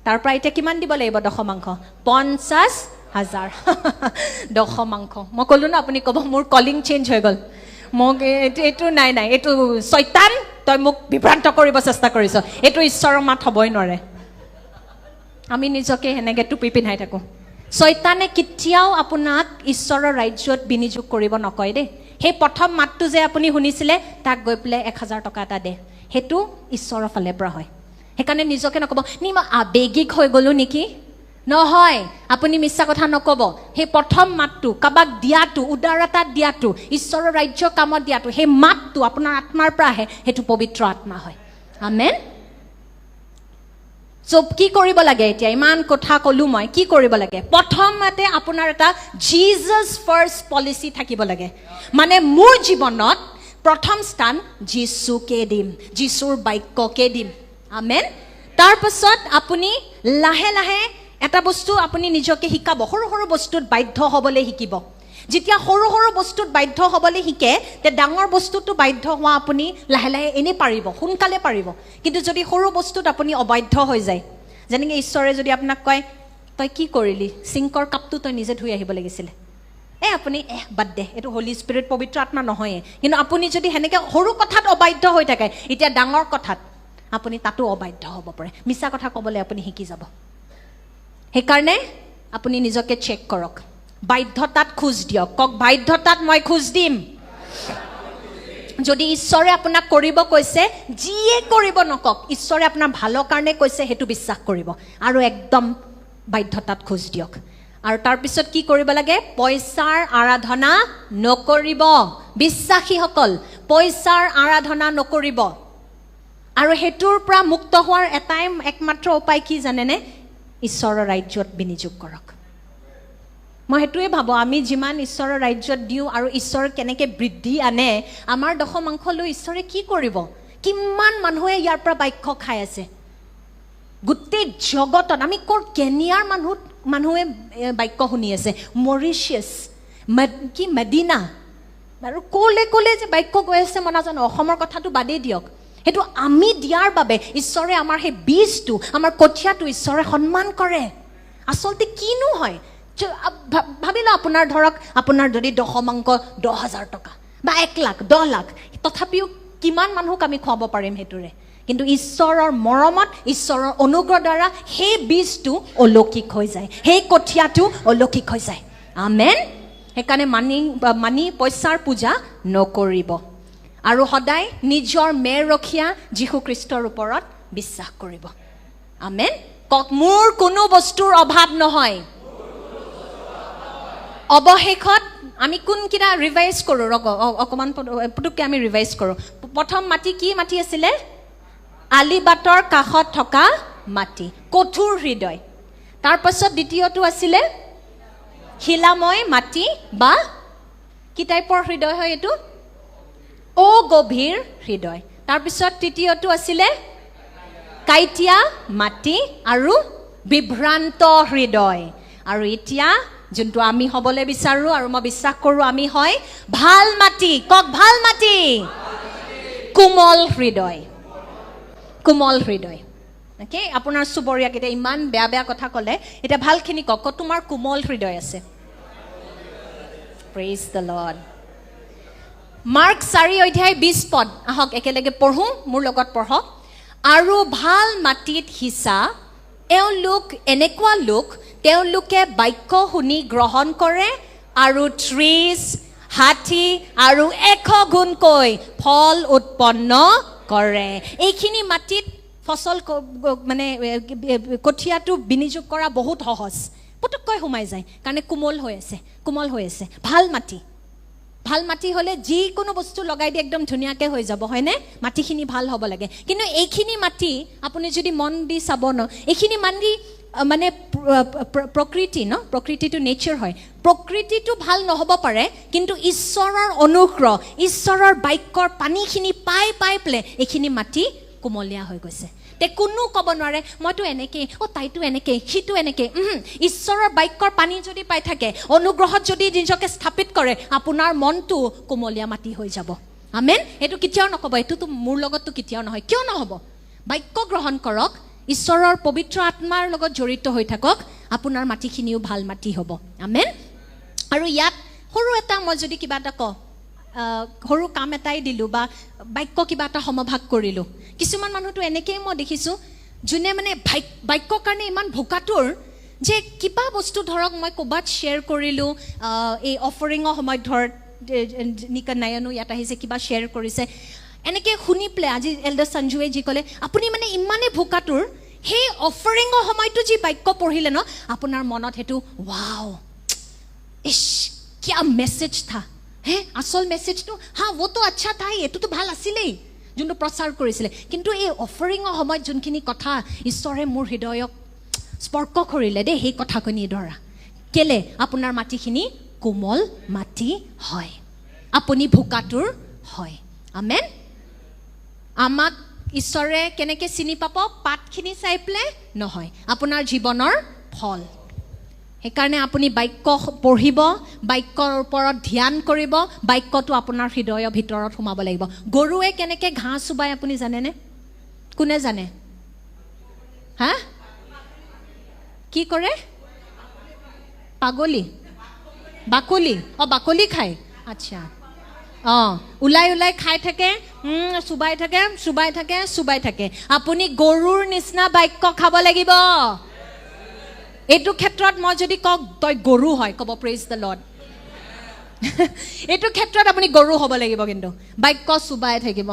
তাৰ পৰা এতিয়া কিমান দিব লাগিব দশমাংশ? 50,000 দশমাংশ। মই ক'লোঁ ন, আপুনি ক'ব মোৰ কলিং চেঞ্জ হৈ গ'ল, মোক এইটো নাই নাই, এইটো চৈতান, তই মোক বিভ্ৰান্ত কৰিব চেষ্টা কৰিছ, এইটো ঈশ্বৰৰ মাত হ'বই নোৱাৰে। আমি নিজকে সেনেকৈ টুপি পিন্ধাই থাকোঁ। চৈতানে কেতিয়াও আপোনাক ঈশ্বৰৰ ৰাজ্যত বিনিয়োগ কৰিব নকয় দেই। সেই প্ৰথম মাতটো যে আপুনি শুনিছিলে, তাক গৈ পেলাই 1000 টকা এটা দে, সেইটো ঈশ্বৰৰ ফালৰ পৰা হয়। সেইকাৰণে নিজকে নক'ব নি মই আৱেগিক হৈ গ'লোঁ নেকি, নহয়, আপুনি মিছা কথা নক'ব। সেই প্ৰথম মাতটো, কাৰোবাক দিয়াটো, উদাৰতাত দিয়াটো, ঈশ্বৰৰ ৰাজ্য কামত দিয়াটো, সেই মাতটো আপোনাৰ আত্মাৰ পৰা আহে, সেইটো পবিত্ৰ আত্মা হয়। আমেন। চ' কি কৰিব লাগে এতিয়া? ইমান কথা ক'লোঁ মই, কি কৰিব লাগে? প্ৰথমতে আপোনাৰ এটা জিজাছ ফাৰ্ষ্ট পলিচি থাকিব লাগে। মানে মোৰ জীৱনত প্ৰথম স্থান যীচুকে দিম, যীচুৰ বাক্যকে দিম। আমেন। তাৰপাছত আপুনি লাহে লাহে এটা বস্তু আপুনি নিজকে শিকাব, সৰু সৰু বস্তুত বাধ্য হ'বলৈ শিকিব। যেতিয়া সৰু সৰু বস্তুত বাধ্য হ'বলৈ শিকে, তে ডাঙৰ বস্তুটো বাধ্য হোৱা আপুনি লাহে লাহে এনেই পাৰিব, সোনকালে পাৰিব। কিন্তু যদি সৰু বস্তুত আপুনি অবাধ্য হৈ যায়, যেনেকৈ ঈশ্বৰে যদি আপোনাক কয় তই কি কৰিলি, চিংকৰ কাপটো তই নিজে ধুই আহিব লাগিছিলে, এই আপুনি বাদ দে, এইটো হলি স্পিৰিট পবিত্ৰ আত্মা নহয়ে। কিন্তু আপুনি যদি সেনেকৈ সৰু কথাত অবাধ্য হৈ থাকে, এতিয়া ডাঙৰ কথাত আপুনি তাতো অবাধ্য হ'ব পাৰে। মিছা কথা ক'বলৈ আপুনি শিকি যাব। সেইকাৰণে আপুনি নিজকে চেক কৰক, বাধ্যতাত খোজ দিয়ক। কওক, বাধ্যতাত মই খোজ দিম। যদি ঈশ্বৰে আপোনাক কৰিব কৈছে, যিয়ে কৰিব নকওক, ঈশ্বৰে আপোনাৰ ভালৰ কাৰণে কৈছে, সেইটো বিশ্বাস কৰিব আৰু একদম বাধ্যতাত খোজ দিয়ক। আৰু তাৰপিছত কি কৰিব লাগে? পইচাৰ আৰাধনা নকৰিব। বিশ্বাসীসকল, পইচাৰ আৰাধনা নকৰিব। আৰু সেইটোৰ পৰা মুক্ত হোৱাৰ এটাই একমাত্ৰ উপায় কি জানেনে? ঈশ্বৰৰ ৰাজ্যত বিনিয়োগ কৰক। মই সেইটোৱে ভাবোঁ, আমি যিমান ঈশ্বৰৰ ৰাজ্যত দিওঁ আৰু ঈশ্বৰ কেনেকৈ বৃদ্ধি আনে, আমাৰ দশমাংশ লৈ ঈশ্বৰে কি কৰিব? কিমান মানুহে ইয়াৰ পৰা বাক্য খাই আছে। গোটেই জগতত আমি ক'ৰ কেনিয়াৰ মানুহে বাক্য শুনি আছে, মৰিচিয়াছ, কি মেডিনা আৰু ক'লে ক'লে যে বাক্য গৈ আছে মই নাজানো। অসমৰ কথাটো বাদেই দিয়ক। সেইটো আমি দিয়াৰ বাবে ঈশ্বৰে আমাৰ সেই বীজটো, আমাৰ কঠীয়াটো ঈশ্বৰে সন্মান কৰে। আচলতে কিনো হয় ভাবি লওঁ, আপোনাৰ ধৰক আপোনাৰ যদি দশমাংক 10,000 টকা বা 1 লাখ, 10 লাখ, তথাপিও কিমান মানুহক আমি খুৱাব পাৰিম সেইটোৰে? কিন্তু ঈশ্বৰৰ মৰমত, ঈশ্বৰৰ অনুগ্ৰহ দ্বাৰা সেই বীজটো অলৌকিক হৈ যায়, সেই কঠীয়াটো অলৌকিক হৈ যায়। আমেন। সেইকাৰণে মানি মানি পইচাৰ পূজা নকৰিব আৰু সদায় নিজৰ মেৰৰখীয়া যীশুখ্ৰীষ্টৰ ওপৰত বিশ্বাস কৰিব। আমেন। কওক, মোৰ কোনো বস্তুৰ অভাৱ নহয়। অৱশেষত আমি কোনকেইটা ৰিভাইজ কৰোঁ? ৰ'ব, অকণমান পুতুককৈ আমি ৰিভাইজ কৰোঁ। প্ৰথম মাটি কি মাটি আছিলে? আলিবাটৰ কাষত থকা মাটি, কঠোৰ হৃদয়। তাৰপাছত দ্বিতীয়টো আছিলে শিলাময় মাটি বা কি টাইপৰ হৃদয় হয় এইটো? অগভীৰ হৃদয়। তাৰপিছত তৃতীয়টো আছিলে কাঁইটীয়া মাটি আৰু বিভ্ৰান্ত হৃদয়। আৰু এতিয়া যোনটো আমি হ'বলৈ বিচাৰোঁ আৰু মই বিশ্বাস কৰোঁ আমি হয় ভাল মাটি। কওক, ভাল মাটি, কোমল হৃদয়, কোমল হৃদয়। অ'কে, আপোনাৰ চুবুৰীয়াক এতিয়া ইমান বেয়া বেয়া কথা ক'লে, এতিয়া ভালখিনি কওক, কওক, তোমাৰ কোমল হৃদয় আছে। Praise the Lord. Mark 4 অধ্যায় 20 পদ আহক একেলগে পঢ়োঁ, মোৰ লগত পঢ়ক। আৰু ভাল মাটিত সিঁচা এওঁলোক এনেকুৱা লোক, তেওঁলোকে বাক্য শুনি গ্ৰহণ কৰে আৰু 30, 60 আৰু 100 গুণকৈ ফল উৎপন্ন কৰে। এইখিনি মাটিত ফচল মানে কঠীয়াটো বিনিয়োগ কৰা বহুত সহজ, পুতুককৈ সোমাই যায়, কাৰণে কোমল হৈ আছে, কোমল হৈ আছে। ভাল মাটি, ভাল মাটি হ'লে যিকোনো বস্তু লগাই দি একদম ধুনীয়াকৈ হৈ যাব, হয়নে? মাটিখিনি ভাল হ'ব লাগে। কিন্তু এইখিনি মাটি আপুনি যদি মন দি চাব ন, এইখিনি মাটি মানে প্ৰকৃতি ন, প্ৰকৃতিটো নেচাৰ হয়, প্ৰকৃতিটো ভাল নহ'ব পাৰে, কিন্তু ঈশ্বৰৰ অনুগ্ৰহ, ঈশ্বৰৰ বাক্যৰ পানীখিনি পাই পাই পেলাই এইখিনি মাটি কোমলীয়া হৈ গৈছে। তে কোনো ক'ব নোৱাৰে মইতো এনেকেই, অ' তাইতো এনেকেই, সিটো এনেকেই। ঈশ্বৰৰ বাক্যৰ পানী যদি পাই থাকে, অনুগ্ৰহত যদি নিজকে স্থাপিত কৰে, আপোনাৰ মনটো কোমলীয়া মাটি হৈ যাব। আমেন। এইটো কেতিয়াও নক'ব, এইটোতো মোৰ লগততো কেতিয়াও নহয়। কিয় নহ'ব? বাক্য গ্ৰহণ কৰক, ঈশ্বৰৰ পবিত্ৰ আত্মাৰ লগত জড়িত হৈ থাকক, আপোনাৰ মাটিখিনিও ভাল মাটি হ'ব। আমেন। আৰু ইয়াত সৰু এটা মই যদি কিবা এটা কওঁ, সৰু কাম এটাই দিলোঁ বা বাক্য কিবা এটা সমভাগ কৰিলোঁ, কিছুমান মানুহতো এনেকেই মই দেখিছোঁ যোনে মানে বাক্যৰ কাৰণে ইমান ভোকাতুৰ যে কিবা বস্তু ধৰক মই ক'ৰবাত শ্বেয়াৰ কৰিলোঁ, এই অফাৰিঙৰ সময়ত ধৰ নিকা নায়নো ইয়াত আহিছে, কিবা শ্বেয়াৰ কৰিছে, এনেকৈ শুনি পেলাই আজি এল্ডাৰ সঞ্জুৱে যি ক'লে, আপুনি মানে ইমানেই ভোকাতুৰ, সেই অফাৰিঙৰ সময়তো যি বাক্য পঢ়িলে ন, আপোনাৰ মনত সেইটো ৱাও, ইছ কিয়া মেছেজ থা হে, আচল মেছেজটো হা वो तो अच्छा था, এইটোতো ভাল আছিলেই যোনটো প্ৰচাৰ কৰিছিলে, কিন্তু এই অফাৰিঙৰ সময়ত যোনখিনি কথা ঈশ্বৰে মোৰ হৃদয়ক স্পৰ্শ কৰিলে দেই, সেই কথাখিনি ধৰা কেলে আপোনাৰ মাটিখিনি কোমল মাটি হয়, আপুনি ভোকাতুৰ হয়। আমেন। আমাক ঈশ্বৰে কেনেকৈ চিনি পাব? পাতখিনি চাই পেলাই নহয়, আপোনাৰ জীৱনৰ ফল। সেইকাৰণে আপুনি বাক্য পঢ়িব, বাক্যৰ ওপৰত ধ্যান কৰিব, বাক্যটো আপোনাৰ হৃদয়ৰ ভিতৰত সোমাব লাগিব। গৰুৱে কেনেকৈ ঘাঁহ চোবাই আপুনি জানেনে? কোনে জানে? হা, কি কৰে? পাগলী, বাকলি, অ' বাকলি খায়, আচ্ছা, অঁ, ওলাই ওলাই খাই থাকে, চোবাই থাকে, চোবাই থাকে, চোবাই থাকে। আপুনি গৰুৰ নিচিনা বাক্য খাব লাগিব। এইটো ক্ষেত্ৰত মই যদি কওঁ তই গৰু হয়, ক'ব প্ৰেজ the lord. এইটো ক্ষেত্ৰত আপুনি গৰু হ'ব লাগিব, কিন্তু বাক্য চোবাই থাকিব।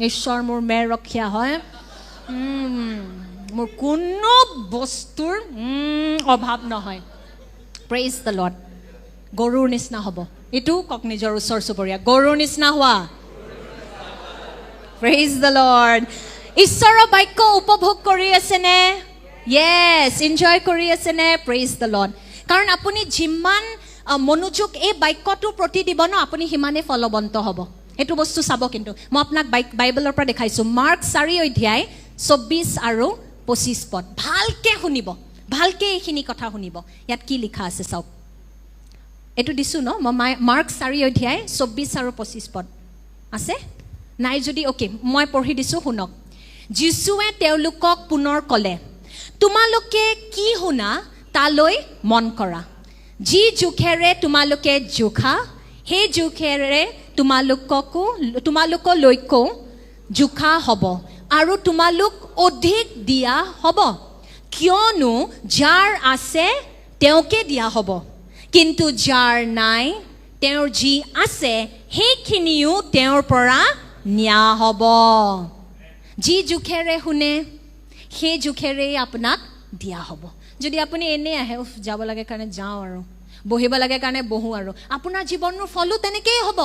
ঈশ্বৰ মোৰ মেৰ ৰখীয়া হয়, মোৰ কোনো বস্তুৰ অভাৱ নহয়। Praise the Lord. গৰুৰ নিচিনা হ'ব। এইটোও কওক নিজৰ ওচৰ চুবুৰীয়া, গৰুৰ নিচিনা হোৱা। Praise the Lord. ঈশ্বৰৰ বাক্য উপভোগ কৰি আছেনে? য়েছ, এনজয় কৰি আছেনে? Praise the Lord. কাৰণ আপুনি যিমান মনোযোগ এই বাক্যটোৰ প্ৰতি দিব ন, আপুনি সিমানেই ফলৱন্ত হ'ব। এইটো বস্তু চাব, কিন্তু মই আপোনাক বাইবেলৰ পৰা দেখাইছোঁ। মাৰ্ক 4 অধ্যায় 24 আৰু 25 পদ। ভালকে শুনিব, ভালকে এইখিনি কথা শুনিব। ইয়াত কি লিখা আছে চাওক, এইটো দিছোঁ ন মই, মাৰ্ক 4 অধ্যায় 24 আৰু 25 পদ আছে নাই যদি অ'কে মই পঢ়ি দিছোঁ, শুনক। যীশুৱে তেওঁলোকক পুনৰ ক'লে, তোমালোকে কি শুনা তালৈ মন কৰা। যি জোখেৰে তোমালোকে জোখা সেই জোখেৰে তোমালোকলৈকো জোখা হ'ব আৰু তোমালোক অধিক দিয়া হ'ব। কিয়নো যাৰ আছে তেওঁকে দিয়া হ'ব, কিন্তু যাৰ নাই তেওঁৰ যি আছে সেইখিনিও তেওঁৰ পৰা নিয়া হ'ব। যি জোখেৰে শুনে সেই জোখেৰেই আপোনাক দিয়া হ'ব। যদি আপুনি এনেই আহে, উফ যাব লাগে কাৰণে যাওঁ আৰু, বহিব লাগে কাৰণে বহোঁ আৰু, আপোনাৰ জীৱনৰ ফলো তেনেকেই হ'ব,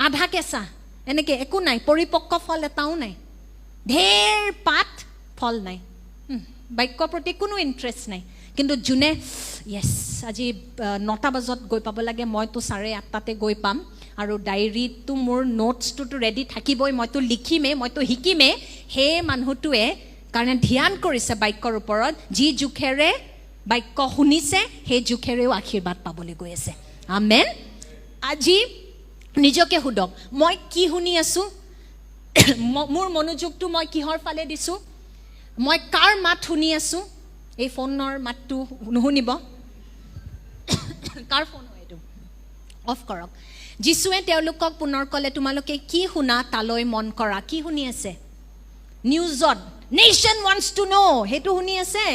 আধা কেঁচা, এনেকৈ একো নাই, পৰিপক্ক ফল এটাও নাই, ঢেৰ পাত ফল নাই, বাক্যৰ প্ৰতি কোনো ইণ্টাৰেষ্ট নাই। কিন্তু যোনে য়েছ আজি 9টা বজাত গৈ পাব লাগে, মইতো 8:30তে গৈ পাম, আৰু ডায়েৰীটো মোৰ নোটছটোতো ৰেডি থাকিবই, মইতো লিখিমেই, মইতো শিকিমেই, সেই মানুহটোৱে কাৰণে ধ্যান কৰিছে বাক্যৰ ওপৰত, যি জোখেৰে বাক্য শুনিছে সেই জোখেৰেও আশীৰ্বাদ পাবলৈ গৈ আছে। আমেন। আজি নিজকে সোধক, মই কি শুনি আছোঁ, মোৰ মনোযোগটো মই কিহৰ ফালে দিছোঁ, মই কাৰ মাত শুনি আছোঁ। এই ফোনৰ মাতটো নুশুনিব, কাৰ ফোন হয় এইটো অফ কৰক। যীশুৱে তেওঁলোকক পুনৰ ক'লে, তোমালোকে কি শুনা তালৈ মন কৰা। কি শুনি আছে? নিউজত নেশ্যন ৱান্টছ টু ন', সেইটো শুনি আছে,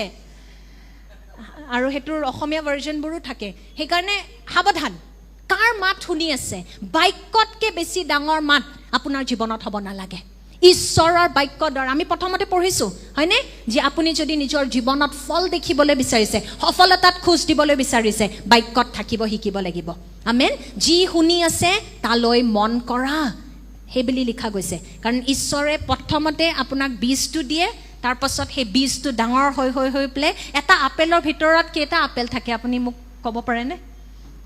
আৰু সেইটোৰ অসমীয়া ভাৰ্জনবোৰো থাকে। সেইকাৰণে সাৱধান, কাৰ মাত শুনি আছে। বাক্যতকৈ বেছি ডাঙৰ মাত আপোনাৰ জীৱনত হ'ব নালাগে। ঈশ্বৰৰ বাক্যৰ দ্বাৰা আমি প্ৰথমতে পঢ়িছোঁ হয়নে, যে আপুনি যদি নিজৰ জীৱনত ফল দেখিবলৈ বিচাৰিছে, সফলতাত খোজ দিবলৈ বিচাৰিছে, বাক্যত থাকিব শিকিব লাগিব। আমেন। যি শুনি আছে তালৈ মন কৰা, সেইবুলি লিখা গৈছে। কাৰণ ঈশ্বৰে প্ৰথমতে আপোনাক বীজটো দিয়ে, তাৰপাছত সেই বীজটো ডাঙৰ হৈ হৈ হৈ পেলাই এটা আপেলৰ ভিতৰত কেইটা আপেল থাকে আপুনি মোক ক'ব পাৰেনে?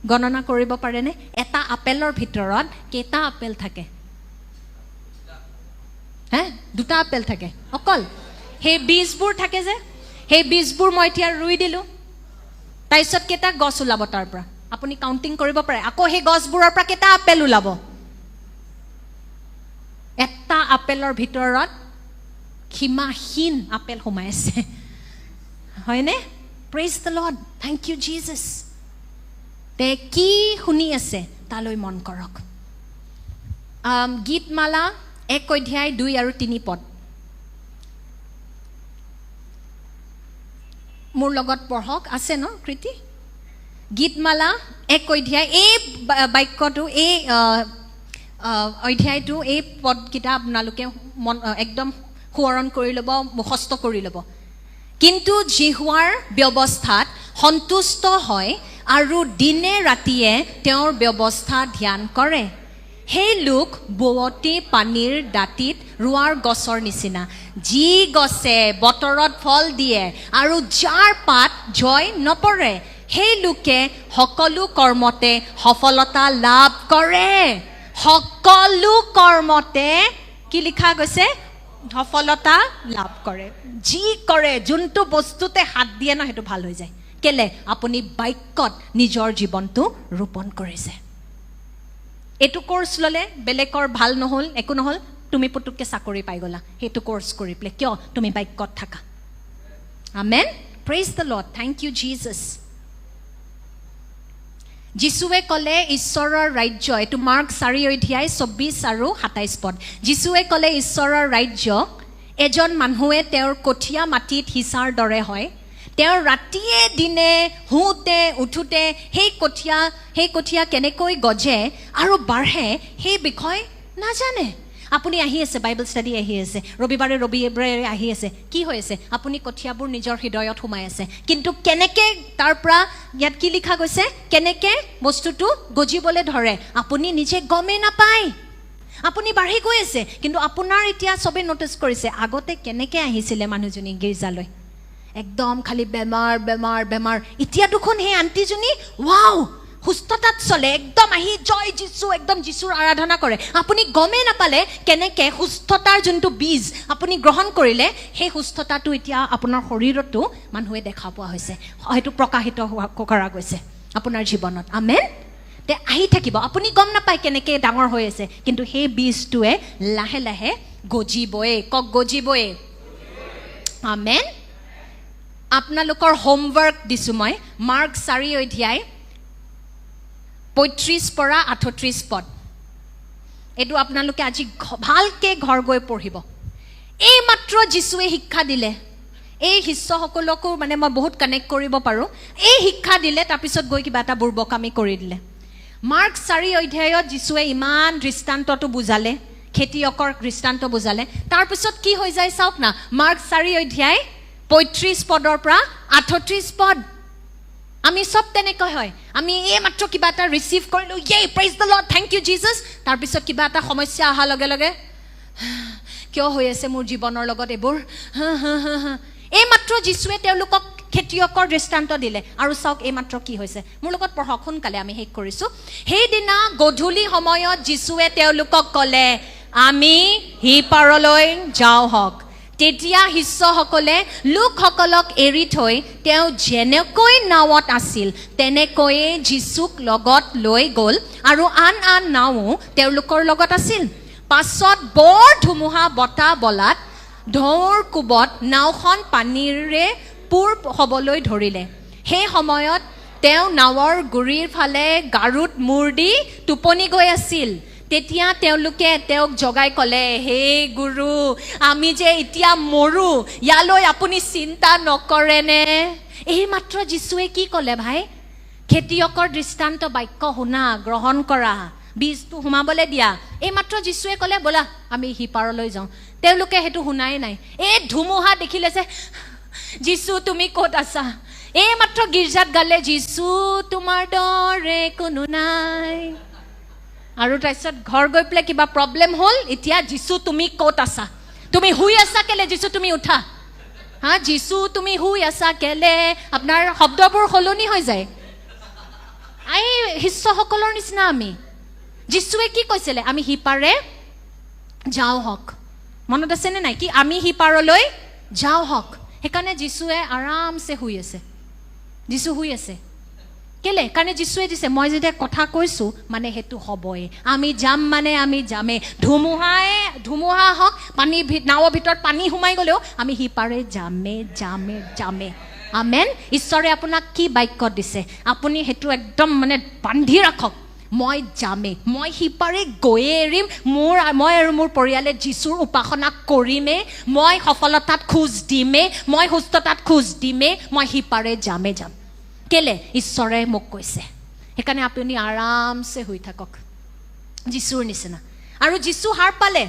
গণনা কৰিব পাৰেনে? এটা আপেলৰ ভিতৰত কেইটা আপেল থাকে? হে, 2টা আপেল থাকে অকল। সেই বীজবোৰ থাকে যে, সেই বীজবোৰ মই এতিয়া ৰুই দিলোঁ, তাৰপিছত কেইটা গছ ওলাব তাৰ পৰা আপুনি কাউণ্টিং কৰিব পাৰে। আকৌ সেই গছবোৰৰ পৰা কেইটা আপেল ওলাব? এটা আপেলৰ ভিতৰত সীমাহীন আপেল সোমাই আছে, হয়নে? Praise the Lord, thank you Jesus. তে কি শুনি আছে তালৈ মন কৰক। গীতমালা 1 অধ্যায় 2 আৰু 3 পদ মোৰ লগত পঢ়ক, আছে ন কৃতি? গীতমালা 1 অধ্যায়, এই বাক্যটো, এই অধ্যায়টো, এই পদকেইটা আপোনালোকে মন একদম সোঁৱৰণ কৰি ল'ব, মুখস্থ কৰি ল'ব। কিন্তু যিহোৱাৰ ব্যৱস্থাত সন্তুষ্ট হয় আৰু দিনে ৰাতিয়ে তেওঁৰ ব্যৱস্থা ধ্যান কৰে, সেই লোক বোৱতী পানীৰ দাঁতিত ৰোৱাৰ গছৰ নিচিনা, যি গছে বতৰত ফল দিয়ে আৰু যাৰ পাত জয় নপৰে, সেই লোকে সকলো কৰ্মতে সফলতা লাভ কৰে। সকলো কৰ্মতে কি লিখা গৈছে? সফলতা লাভ কৰে। যি কৰে, যোনটো বস্তুতে হাত দিয়ে ন, সেইটো ভাল হৈ যায়। কেলে? আপুনি বাক্যত নিজৰ জীৱনটো ৰোপণ কৰিছে। এইটো কোৰ্চ ল'লে বেলেগৰ ভাল নহ'ল, একো নহ'ল, তুমি পুতুককৈ চাকৰি পাই গ'লা সেইটো কোৰ্চ কৰি পেলাই। কিয়? তুমি বাক্যত থাকা। Amen. Praise the Lord, thank you Jesus. যীশুৱে ক'লে ঈশ্বৰৰ ৰাজ্য, এইটো মাৰ্ক 4 অধ্যায় 24 আৰু 27 পদ। যীশুৱে ক'লে ঈশ্বৰৰ ৰাজ্য এজন মানুহে তেওঁৰ কঠীয়া মাটিত সিঁচাৰ দৰে হয়। তেওঁ ৰাতিয়ে দিনে শুওঁতে উঠোঁতে সেই কঠীয়া কেনেকৈ গজে আৰু বাঢ়ে সেই বিষয় নাজানে। আপুনি আহি আছে, বাইবেল ষ্টাডি আহি আছে, ৰবিবাৰে ৰবিবাৰে আহি আছে, কি হৈ আছে? আপুনি কঠীয়াবোৰ নিজৰ হৃদয়ত সোমাই আছে, কিন্তু কেনেকৈ তাৰ পৰা ইয়াত কি লিখা গৈছে, কেনেকৈ বস্তুটো গজিবলৈ ধৰে আপুনি নিজে গমেই নাপায়। আপুনি বাঢ়ি গৈ আছে, কিন্তু আপোনাৰ এতিয়া চবেই ন'টিছ কৰিছে আগতে কেনেকৈ আহিছিলে মানুহজনী গীৰ্জালৈ, একদম খালি বেমাৰ বেমাৰ বেমাৰ। এতিয়া দেখোন সেই আণ্টিজনী ৱাও, সুস্থতাত চলে, একদম আহি জয় যীশু, একদম যীশুৰ আৰাধনা কৰে। আপুনি গমেই নাপালে কেনেকৈ সুস্থতাৰ যোনটো বীজ আপুনি গ্ৰহণ কৰিলে, সেই সুস্থতাটো এতিয়া আপোনাৰ শৰীৰতো মানুহে দেখা পোৱা হৈছে, হয়তো প্ৰকাশিত হোৱা কৰা গৈছে আপোনাৰ জীৱনত। আমেন। তে আহি থাকিব, আপুনি গম নাপায় কেনেকৈ ডাঙৰ হৈ আছে, কিন্তু সেই বীজটোৱে লাহে লাহে গজিবই। কওক, গজিবই। আমেন। আপোনালোকৰ হোমৱৰ্ক দিছোঁ মই, মাৰ্ক 4 অধ্যায় 35 পৰা 38 পদ। এইটো আপোনালোকে আজি ভালকৈ ঘৰ গৈ পঢ়িব। এইমাত্ৰ যীশুৱে শিক্ষা দিলে, এই শিষ্যসকলকো মানে মই বহুত কানেক্ট কৰিব পাৰোঁ। এই শিক্ষা দিলে, তাৰপিছত গৈ কিবা এটা বুৰ্বকামি কৰি দিলে। মাৰ্ক 4 অধ্যায়ত যীশুৱে ইমান দৃষ্টান্তটো বুজালে, খেতিয়কৰ দৃষ্টান্ত বুজালে, তাৰপিছত কি হৈ যায় চাওক না। মাৰ্ক 4 অধ্যায় 35 পদৰ পৰা 38 পদ। আমি চব তেনেকৈ হয়, আমি এইমাত্ৰ কিবা এটা ৰিচিভ কৰিলোঁ, yay, praise the Lord, thank you Jesus. তাৰপিছত কিবা এটা সমস্যা অহাৰ লগে লগে, কিয় হৈ আছে মোৰ জীৱনৰ লগত এইবোৰ? হা হা হা হা। এইমাত্ৰ যীশুৱে তেওঁলোকক খেতিয়কৰ দৃষ্টান্ত দিলে, আৰু চাওক এইমাত্ৰ কি হৈছে। মোৰ লগত পঢ়ক সোনকালে, আমি শেষ কৰিছোঁ। সেইদিনা গধূলি সময়ত যীশুৱে তেওঁলোকক ক'লে, আমি সিপাৰলৈ যাওঁ হওক। তেতিয়া শিষ্যসকলে লোকসকলক এৰি থৈ তেওঁ যেনেকৈ নাৱত আছিল তেনেকৈয়ে যীচুক লগত লৈ গ'ল, আৰু আন আন নাৱো তেওঁলোকৰ লগত আছিল। পাছত বৰ ধুমুহা বতাহ বলাত ঢৌৰ কোবত নাওখন পানীৰে পূৰ হ'বলৈ ধৰিলে। সেই সময়ত তেওঁ নাৱৰ গুৰিৰ ফালে গাৰুত মূৰ দি টোপনি গৈ আছিল। তেতিয়া তেওঁলোকে তেওঁক জগাই ক'লে, হে গুৰু, আমি যে এতিয়া মৰো, ইয়ালৈ আপুনি চিন্তা নকৰেনে? এইমাত্ৰ যীশুৱে কি ক'লে ভাই? খেতিয়কৰ দৃষ্টান্ত বাক্য শুনা, গ্ৰহণ কৰা, বীজটো সোমাবলৈ দিয়া। এইমাত্ৰ যীশুৱে ক'লে, ব'লা আমি সিপাৰলৈ যাওঁ। তেওঁলোকে সেইটো শুনাই নাই। এই ধুমুহা দেখিলে যে, যীশু তুমি ক'ত আছা? এইমাত্ৰ গীৰ্জাত গালে, যীশু তোমাৰ দৰে কোনো নাই, আৰু তাৰপিছত ঘৰ গৈ পেলাই কিবা প্ৰব্লেম হ'ল, এতিয়া যীশু তুমি ক'ত আছা? তুমি শুই আছা কেলে? যীশু তুমি উঠা। হা, যীশু তুমি শুই আছা কেলে? আপোনাৰ শব্দবোৰ সলনি হৈ যায়। এই শিষ্যসকলৰ নিচিনা আমি। যীশুৱে কি কৈছিলে? আমি সিপাৰে যাওঁ হওক। মনত আছেনে নাই কি? আমি সিপাৰলৈ যাওঁ হওক। সেইকাৰণে যীশুৱে আৰামছে শুই আছে। যীশু শুই আছে কেলে? কাৰণে যীশুৱে দিছে, মই যেতিয়া কথা কৈছোঁ মানে সেইটো হ'বই। আমি যাম মানে আমি যামেই। ধুমুহা হওক, পানী নাৱৰ ভিতৰত পানী সোমাই গ'লেও আমি সিপাৰে যামে, যামে, যামে। আমেন। ঈশ্বৰে আপোনাক কি বাক্য দিছে, আপুনি সেইটো একদম মানে বান্ধি ৰাখক। মই যামেই, মই সিপাৰে গৈয়ে এৰিম। মই আৰু মোৰ পৰিয়ালে যীশুৰ উপাসনা কৰিমেই। মই সফলতাত খোজ দিমেই, মই সুস্থতাত খোজ দিমেই, মই সিপাৰে যামেই যাম। কেলে? ঈশ্বৰে মোক কৈছে। সেইকাৰণে আপুনি আৰামছে শুই থাকক যীশুৰ নিচিনা। আৰু যীশু সাৰ পালে,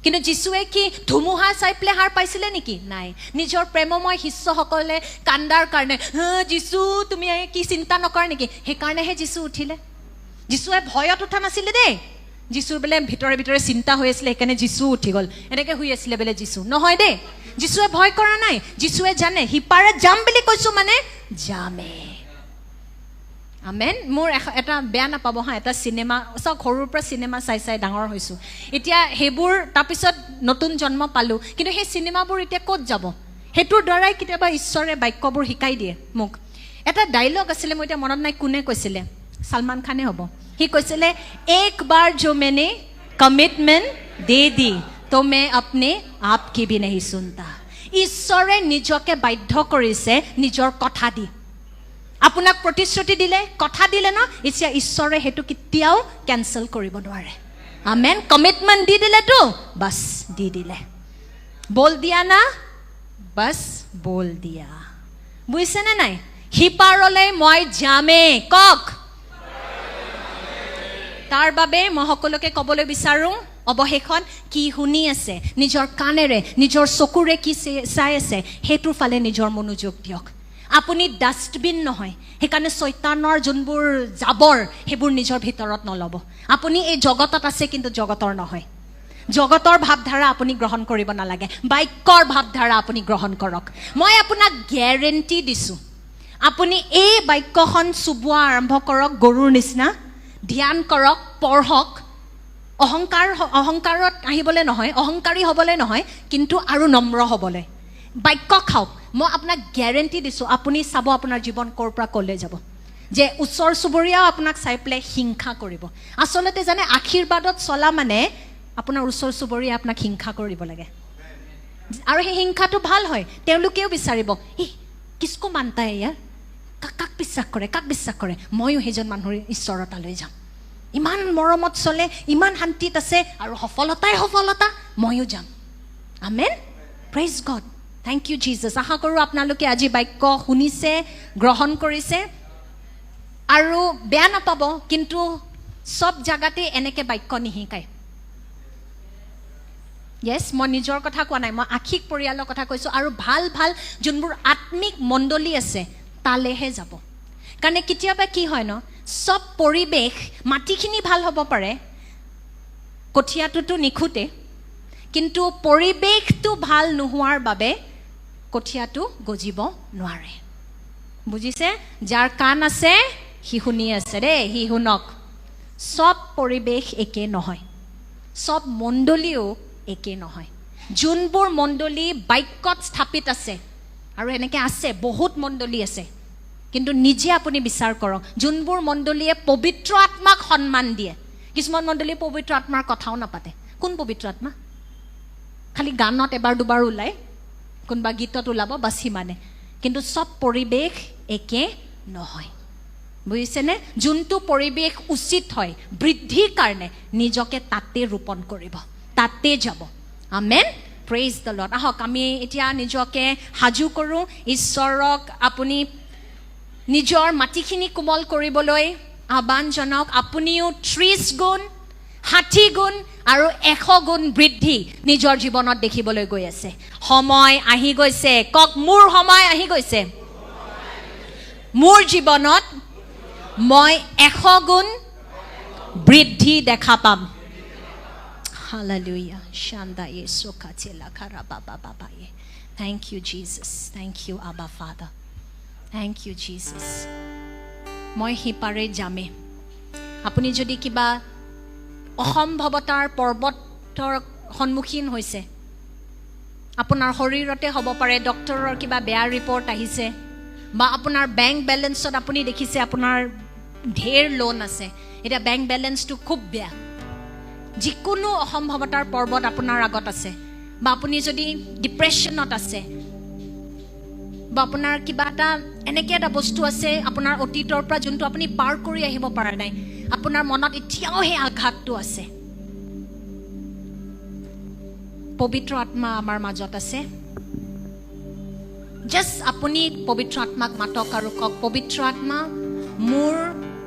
কিন্তু যীশুৱে কি ধুমুহা চাই পেলাই সাৰ পাইছিলে নেকি? নাই। নিজৰ প্ৰেমময় শিষ্যসকলে কান্দাৰ কাৰণে, যীশু তুমি কি চিন্তা নকৰা নেকি? সেইকাৰণেহে যীশু উঠিলে। যীশুৱে ভয়ত উঠা নাছিলে দেই। যীশুৰ বোলে ভিতৰে ভিতৰে চিন্তা হৈ আছিলে, সেইকাৰণে যীশু উঠি গ'ল, এনেকৈ শুই আছিলে বোলে যীশু। নহয় দেই, যীশুৱে ভয় কৰা নাই। যীশুৱে জানে সিপাৰে যাম বুলি কৈছোঁ মানে যামে। আমেন। মোৰ এটা বেয়া নাপাব হা, এটা চিনেমা চাওক, সৰুৰ পৰা চিনেমা চাই চাই ডাঙৰ হৈছোঁ। এতিয়া সেইবোৰ তাৰপিছত নতুন জন্ম পালোঁ, কিন্তু সেই চিনেমাবোৰ এতিয়া ক'ত যাব? সেইটোৰ দ্বাৰাই কেতিয়াবা ঈশ্বৰে বাক্যবোৰ শিকাই দিয়ে মোক। এটা ডাইলগ আছিলে, মই এতিয়া মনত নাই কোনে কৈছিলে, ছলমান খানে হ'ব। সি কৈছিলে, एक बार जो मैंने কমিটমেণ্ট दे दी तो मैं अपने आप की भी नहीं सुनता। ঈশ্বৰে নিজকে বাধ্য কৰিছে নিজৰ কথা দি। আপোনাক প্ৰতিশ্ৰুতি দিলে, কথা দিলে ন, এতিয়া ঈশ্বৰে সেইটো কেতিয়াও কেঞ্চেল কৰিব নোৱাৰে। আমেন। কমিটমেণ্ট দি দিলেতো বাছ দি দিলে, बोल दिया ना, बस बोल दिया। বুজিছেনে নাই? সিপাৰলৈ মই যামেই, কওক। তাৰ বাবে মই সকলোকে ক'বলৈ বিচাৰোঁ, অৱশেষত কি শুনি আছে, নিজৰ কাণেৰে নিজৰ চকুৰে কি চাই আছে, সেইটোৰ ফালে নিজৰ মনোযোগ দিয়ক। আপুনি ডাষ্টবিন নহয়, সেইকাৰণে চৈতানৰ যোনবোৰ জাবৰ সেইবোৰ নিজৰ ভিতৰত নল'ব। আপুনি এই জগতত আছে কিন্তু জগতৰ নহয়। জগতৰ ভাৱধাৰা আপুনি গ্ৰহণ কৰিব নালাগে, বাক্যৰ ভাৱধাৰা আপুনি গ্ৰহণ কৰক। মই আপোনাক গেৰেণ্টি দিছোঁ, আপুনি এই বাক্যখন চোবোৱা আৰম্ভ কৰক, গৰুৰ নিচিনা ধ্যান কৰক, পঢ়ক। অহংকাৰত আহিবলৈ নহয়, অহংকাৰী হ'বলৈ নহয়, কিন্তু আৰু নম্ৰ হ'বলৈ। বাক্য খাওক। মই আপোনাক গেৰেণ্টি দিছোঁ, আপুনি চাব আপোনাৰ জীৱন ক'ৰ পৰা ক'লৈ যাব, যে ওচৰ চুবুৰীয়াও আপোনাক চাই পেলাই হিংসা কৰিব। আচলতে জানে, আশীৰ্বাদত চলা মানে আপোনাৰ ওচৰ চুবুৰীয়া আপোনাক হিংসা কৰিব লাগে, আৰু সেই হিংসাটো ভাল হয়। তেওঁলোকেও বিচাৰিব, ই किसको मानता है यार, কাক বিশ্বাস কৰে, কাক বিশ্বাস কৰে, ময়ো সেইজন মানুহৰ ঈশ্বৰৰ তালৈ যাম। ইমান মৰমত চলে, ইমান শান্তিত আছে, আৰু সফলতাই সফলতা, ময়ো যাম। Amen, praise God, thank you Jesus. আশা কৰোঁ আপোনালোকে আজি বাক্য শুনিছে, গ্ৰহণ কৰিছে, আৰু বেয়া নাপাব, কিন্তু চব জাগাতে এনেকৈ বাক্য নিশিকায়। য়েছ, মই নিজৰ কথা কোৱা নাই, মই আশিক পৰিয়ালৰ কথা কৈছোঁ। আৰু ভাল ভাল যোনবোৰ আত্মিক মণ্ডলী আছে তালেহে যাব। কাৰণে কেতিয়াবা কি হয় ন, চব পৰিৱেশ মাটিখিনি ভাল হ'ব পাৰে, কঠীয়াটোতো নিখুঁতে, কিন্তু পৰিৱেশটো ভাল নোহোৱাৰ বাবে কঠীয়াটো গজিব নোৱাৰে। বুজিছে? যাৰ কাণ আছে সি শুনি আছে দেই, সি শুনক। চব পৰিৱেশ একে নহয়, চব মণ্ডলীও একে নহয়। যোনবোৰ মণ্ডলী বাক্যত স্থাপিত আছে, আৰু এনেকৈ আছে বহুত মণ্ডলী আছে, কিন্তু নিজে আপুনি বিচাৰ কৰক, যোনবোৰ মণ্ডলীয়ে পবিত্ৰ আত্মাক সন্মান দিয়ে। কিছুমান মণ্ডলীয়ে পবিত্ৰ আত্মাৰ কথাও নাপাতে। কোন পবিত্ৰ আত্মা? খালি গানত এবাৰ দুবাৰ ওলায়, কোনোবা গীতত ওলাব, বাছ সিমানে। কিন্তু চব পৰিৱেশ একে নহয়, বুজিছেনে? যোনটো পৰিৱেশ উচিত হয় বৃদ্ধিৰ কাৰণে, নিজকে তাতে ৰোপণ কৰিব, তাতে যাব। Amen, praise the Lord. আহক আমি এতিয়া নিজকে সাজু কৰোঁ। ঈশ্বৰক আপুনি নিজৰ মাটিখিনি কোমল কৰিবলৈ আহ্বান জনাওক। আপুনিও 30 গুণ, 60 গুণ আৰু 100 গুণ বৃদ্ধি নিজৰ জীৱনত দেখিবলৈ গৈ আছে। সময় আহি গৈছে। কওক, মোৰ সময় আহি গৈছে। মোৰ জীৱনত মই 100 গুণ বৃদ্ধি দেখা পাম। Hallelujah. Shanda Yesu katila karababa baba ye. Thank you, Jesus. Thank you, Abba Father. Thank you, Jesus. মই সিপাৰে যামে। আপুনি যদি কিবা অসম্ভৱতাৰ পৰ্বতৰ সন্মুখীন হৈছে, আপোনাৰ শৰীৰতে হ'ব পাৰে, ডক্টৰৰ কিবা বেয়া ৰিপৰ্ট আহিছে, বা আপোনাৰ বেংক বেলেঞ্চত আপুনি দেখিছে আপোনাৰ ঢেৰ লোন আছে, এতিয়া বেংক বেলেঞ্চটো খুব বেয়া, যিকোনো অসম্ভৱতাৰ পৰ্বত আপোনাৰ আগত আছে, বা আপুনি যদি ডিপ্ৰেশ্যনত আছে, বা আপোনাৰ কিবা এটা এনেকৈ এটা বস্তু আছে আপোনাৰ অতীতৰ পৰা যোনটো আপুনি পাৰ কৰি আহিব পৰা নাই, আপোনাৰ মনত এতিয়াও সেই আঘাতটো আছে, পবিত্ৰ আত্মা আমাৰ মাজত আছে। জাষ্ট আপুনি পবিত্ৰ আত্মাক মাতক আৰু কওক, পবিত্ৰ আত্মা, মোৰ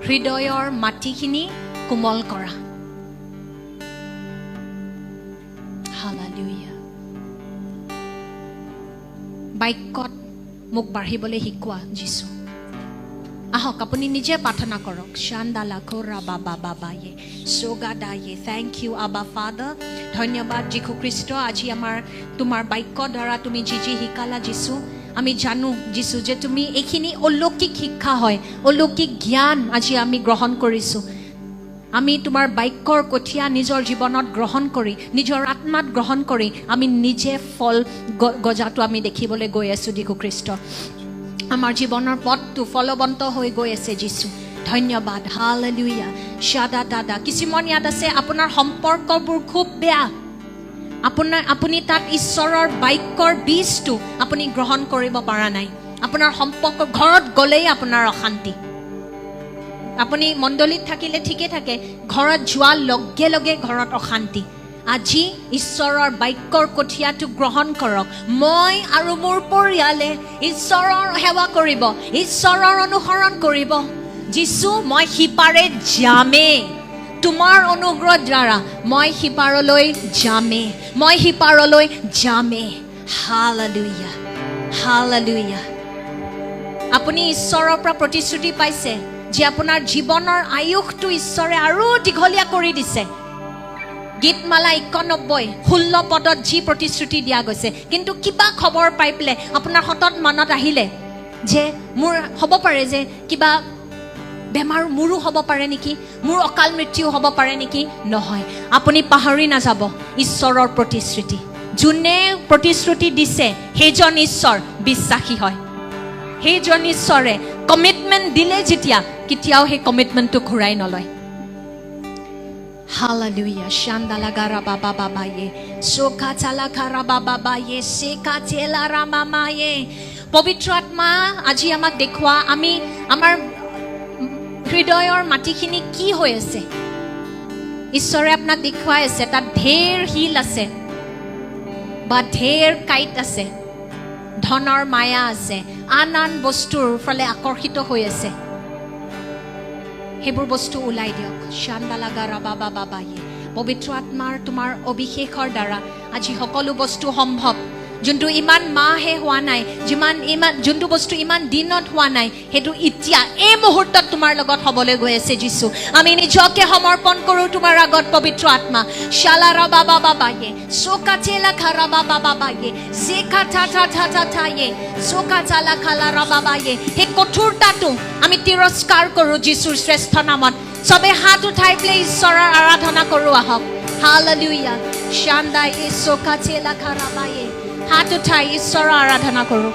হৃদয়ৰ মাটিখিনি কোমল কৰা। হালেলুয়া। বাক্যত মোক বাঢ়িবলৈ শিকোৱা যীশু। আহক আপুনি নিজে প্ৰাৰ্থনা কৰক। শান্দালা খোৰা বাবা বাবা য়ে সোগাদা য়ে। Thank you Abba father. ধন্যবাদ যীশুখ্ৰীষ্ট, আজি আমাৰ তোমাৰ বাক্যৰ দ্বাৰা তুমি যি যি শিকালা যীশু, আমি জানো যীশু যে তুমি এইখিনি অলৌকিক শিক্ষা হয়, অলৌকিক জ্ঞান আজি আমি গ্ৰহণ কৰিছোঁ। আমি তোমাৰ বাক্যৰ কঠীয়া নিজৰ জীৱনত গ্ৰহণ কৰি, নিজৰ আত্মাত গ্ৰহণ কৰি আমি নিজে ফল গজাটো আমি দেখিবলৈ গৈ আছোঁ যীশুখ্ৰীষ্ট। আমাৰ জীৱনৰ পথটো ফলৱন্ত হৈ গৈ আছে যীশু। ধন্যবাদ। হালেলুয়া। শ্বাদা দাদা। কিছুমান ইয়াত আছে আপোনাৰ সম্পৰ্কবোৰ খুব বেয়া, আপুনি তাত ঈশ্বৰৰ বাক্যৰ বীজটো আপুনি গ্ৰহণ কৰিব পৰা নাই। আপোনাৰ সম্পৰ্ক ঘৰত গ'লেই আপোনাৰ অশান্তি। আপুনি মণ্ডলীত থাকিলে ঠিকে থাকে, ঘৰত যোৱাৰ লগে লগে ঘৰত অশান্তি। আজি ঈশ্বৰৰ বাক্যৰ কঠীয়াটো গ্ৰহণ কৰক। মই আৰু মোৰ পৰিয়ালে ঈশ্বৰৰ সেৱা কৰিব, ঈশ্বৰৰ অনুসৰণ কৰিব। যীশু, মই সিপাৰে যামেই, তোমাৰ অনুগ্ৰহ দ্বাৰা মই সিপাৰলৈ যামেই, মই সিপাৰলৈ যামেই। Hallelujah, hallelujah. আপুনি ঈশ্বৰৰ পৰা প্ৰতিশ্ৰুতি পাইছে যে আপোনাৰ জীৱনৰ আয়ুসটো ঈশ্বৰে আৰু দীঘলীয়া কৰি দিছে। গীতমালা 91:16 পদত যি প্ৰতিশ্ৰুতি দিয়া গৈছে, কিন্তু কিবা খবৰ পাই পেলাই আপোনাৰ সতত মনত আহিলে যে মোৰ হ'ব পাৰে যে কিবা বেমাৰ মোৰো হ'ব পাৰে নেকি, মোৰ অকাল মৃত্যু হ'ব পাৰে নেকি। নহয়, আপুনি পাহৰি নাযাব ঈশ্বৰৰ প্ৰতিশ্ৰুতি। যোনে প্ৰতিশ্ৰুতি দিছে সেইজন ঈশ্বৰ বিশ্বাসী হয়। সেইজন ঈশ্বৰে কমিটমেণ্ট দিলে যেতিয়া, কেতিয়াও সেই কমিটমেণ্টটো ঘূৰাই নলয়। Hallelujah. Shandalagara baba baba ye. Sokatalakara baba baba ye. Sekatela mama ye. পবিত্ৰ আত্মা আজি আমাক দেখুওৱা, আমি আমাৰ হৃদয়ৰ মাটিখিনি কি হৈ আছে। ঈশ্বৰে আপোনাক দেখুৱাই আছে, তাত ঢেৰ শিল আছে বা ঢেৰ কাঁইট আছে, ধনৰ মায়া আছে, আন আন বস্তুৰ ফালে আকৰ্ষিত হৈ আছে। সেইবোৰ বস্তু ওলাই দিয়ক। শান্দালাগাৰা বাবা বাবা ইয়ে। পবিত্ৰ আত্মাৰ তোমাৰ অভিষেকৰ দ্বাৰা আজি সকলো বস্তু সম্ভৱ। যোনটো ইমান মাহে হোৱা নাই, যিমান ইমান যোনটো বস্তু ইমান দিনত হোৱা নাই, সেইটো এতিয়া এই মুহূৰ্তত তোমাৰ লগত হ'বলৈ গৈ আছে। যীশু, আমি নিজকে সমৰ্পণ কৰোঁ তোমাৰ আগত পবিত্ৰ আত্মা। শালাৰা বাবা বাবা ইয়ে, চোকা চেলা খাৰা বাবা বাবা ইয়ে, চেকা থা থা থা থা থা ইয়ে, চোকা চালা খালাৰা বাবা ইয়ে। সেই কঠোৰতাটো আমি তিৰস্কাৰ কৰোঁ যীশুৰ শ্ৰেষ্ঠ নামত। চবে হাত উঠাই পেলাই ঈশ্বৰৰ আৰাধনা কৰোঁ আহক। হালেলুয়া। শান্দা ইয়ে, চোকা চেলা খাৰা বা ইয়ে। হাত উঠাই ঈশ্বৰৰ আৰাধনা কৰোঁ।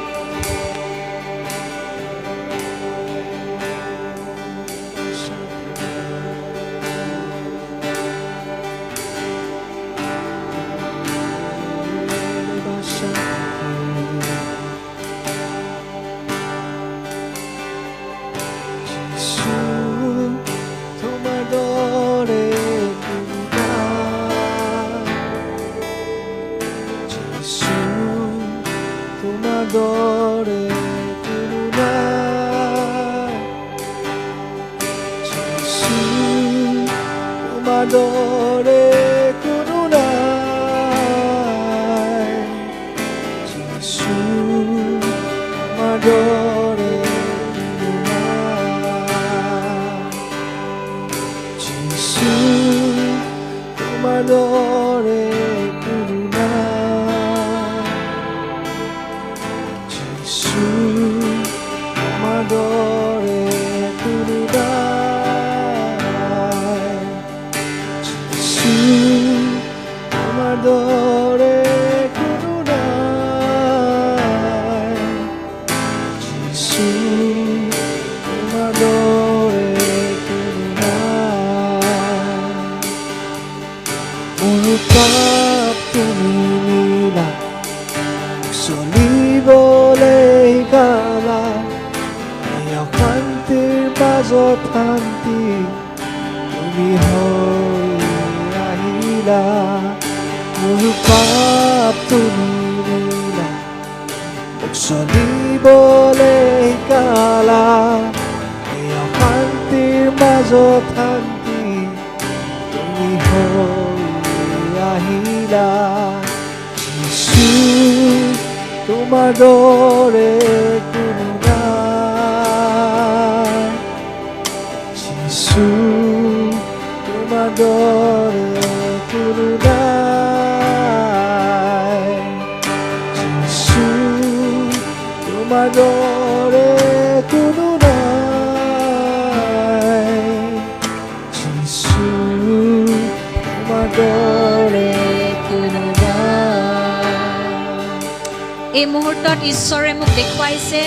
এই মুহূৰ্তত ঈশ্বৰে মোক দেখুৱাইছে,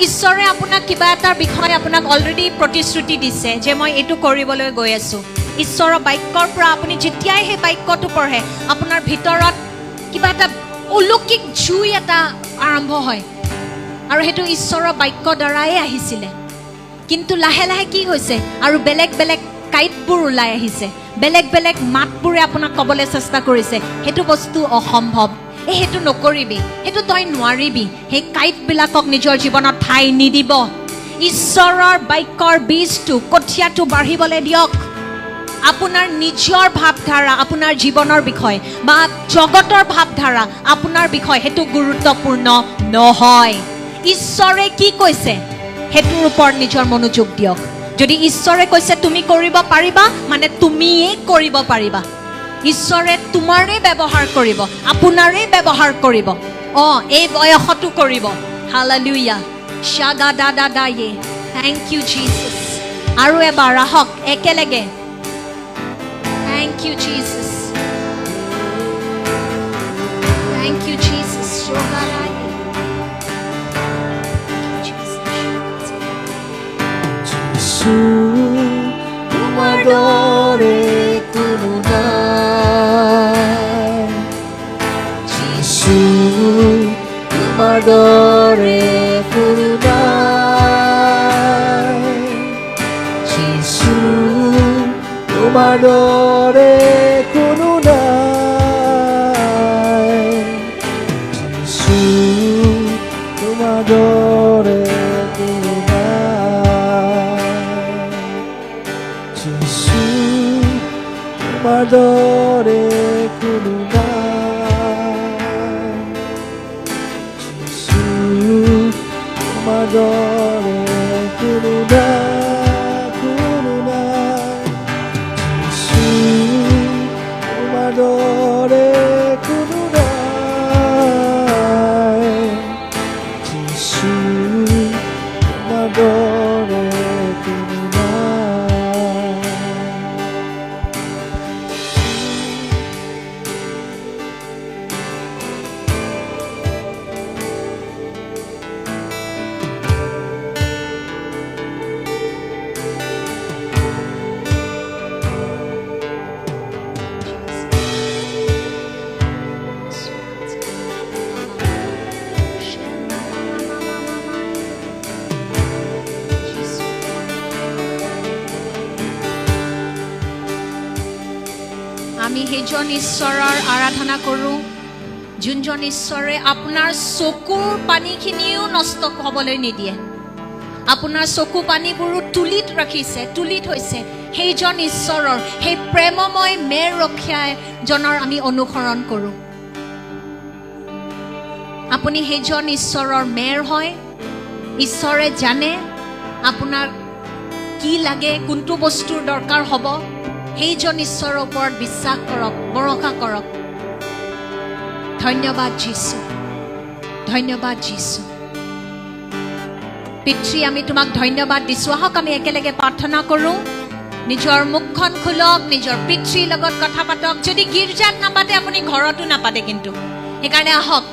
ঈশ্বৰে আপোনাক কিবা এটাৰ বিষয়ে আপোনাক অলৰেডি প্ৰতিশ্ৰুতি দিছে যে মই এইটো কৰিবলৈ গৈ আছোঁ। ঈশ্বৰৰ বাক্যৰ পৰা আপুনি যেতিয়াই সেই বাক্যটো পঢ়ে, আপোনাৰ ভিতৰত কিবা এটা অলৌকিক জুই এটা আৰম্ভ হয়, আৰু সেইটো ঈশ্বৰৰ বাক্যৰ দ্বাৰাই আহিছিলে। কিন্তু লাহে লাহে কি হৈছে, আৰু বেলেগ বেলেগ কাঁইটবোৰ ওলাই আহিছে, বেলেগ বেলেগ মাতবোৰে আপোনাক ক'বলৈ চেষ্টা কৰিছে সেইটো বস্তু অসম্ভৱ, এই সেইটো নকৰিবি, সেইটো তই নোৱাৰিবি। সেই কাঁইটবিলাকক নিজৰ জীৱনত ঠাই নিদিব। ঈশ্বৰৰ বাক্যৰ বীজটো, কঠীয়াটো বাঢ়িবলৈ দিয়ক। আপোনাৰ নিজৰ ভাৱধাৰা আপোনাৰ জীৱনৰ বিষয় বা জগতৰ ভাৱধাৰা আপোনাৰ বিষয় সেইটো গুৰুত্বপূৰ্ণ নহয়। ঈশ্বৰে কি কৈছে সেইটোৰ ওপৰত নিজৰ মনোযোগ দিয়ক। যদি ঈশ্বৰে কৈছে তুমি কৰিব পাৰিবা, মানে তুমিয়েই কৰিব পাৰিবা। ঈশ্বৰে তোমাৰে ব্যৱহাৰ কৰিব, আপোনাৰে ব্যৱহাৰ কৰিব। এই বয়সতো কৰিব। হালেলুয়া। শ্বাগা দা দা দা য়ে। Thank you Jesus. আৰু এবাৰ আহক একেলগে। Thank you Jesus, thank you Jesus. যীশু তোমাৰ দৰে কোনো নাই, যীশু তোমাৰ দৰে কোনো নাই, যীশু তোমাৰ দৰে কোনো নাই, যীশু তোমাৰ দৰে কোনো নাই, যীশু তোমাৰ দৰে কোনো নাই, যীশু তোমাৰ দৰে কোনো নাই, কোনো নাই, যীশু তোমাৰ দৰে কোনো নাই, যীশু তোমাৰ দৰে কোনো নাই। আমি সেইজন ঈশ্বৰৰ আৰাধনা কৰোঁ যোনজন ঈশ্বৰে আপোনাৰ চকুৰ পানীখিনিও নষ্ট হ'বলৈ নিদিয়ে, আপোনাৰ চকু পানীবোৰো তুলিত ৰাখিছে, তুলি থৈছে। সেইজন ঈশ্বৰৰ, সেই প্ৰেমময় মেৰ ৰখীয়াজনৰ আমি অনুসৰণ কৰোঁ। আপুনি সেইজন ঈশ্বৰৰ মেৰ হয়। ঈশ্বৰে জানে আপোনাক কি লাগে, কোনটো বস্তুৰ দৰকাৰ হ'ব। সেইজন ঈশ্বৰৰ ওপৰত বিশ্বাস কৰক, ভৰসা কৰক। ধন্যবাদ যীশু, ধন্যবাদ যীশু। পিতৃ, আমি তোমাক ধন্যবাদ দিছোঁ। আহক আমি একেলগে প্ৰাৰ্থনা কৰোঁ। নিজৰ মুখখন খোলক, নিজৰ পিতৃৰ লগত কথা পাতক। যদি গীৰ্জাত নাপাতে, আপুনি ঘৰতো নাপাতে কিন্তু। সেইকাৰণে আহক,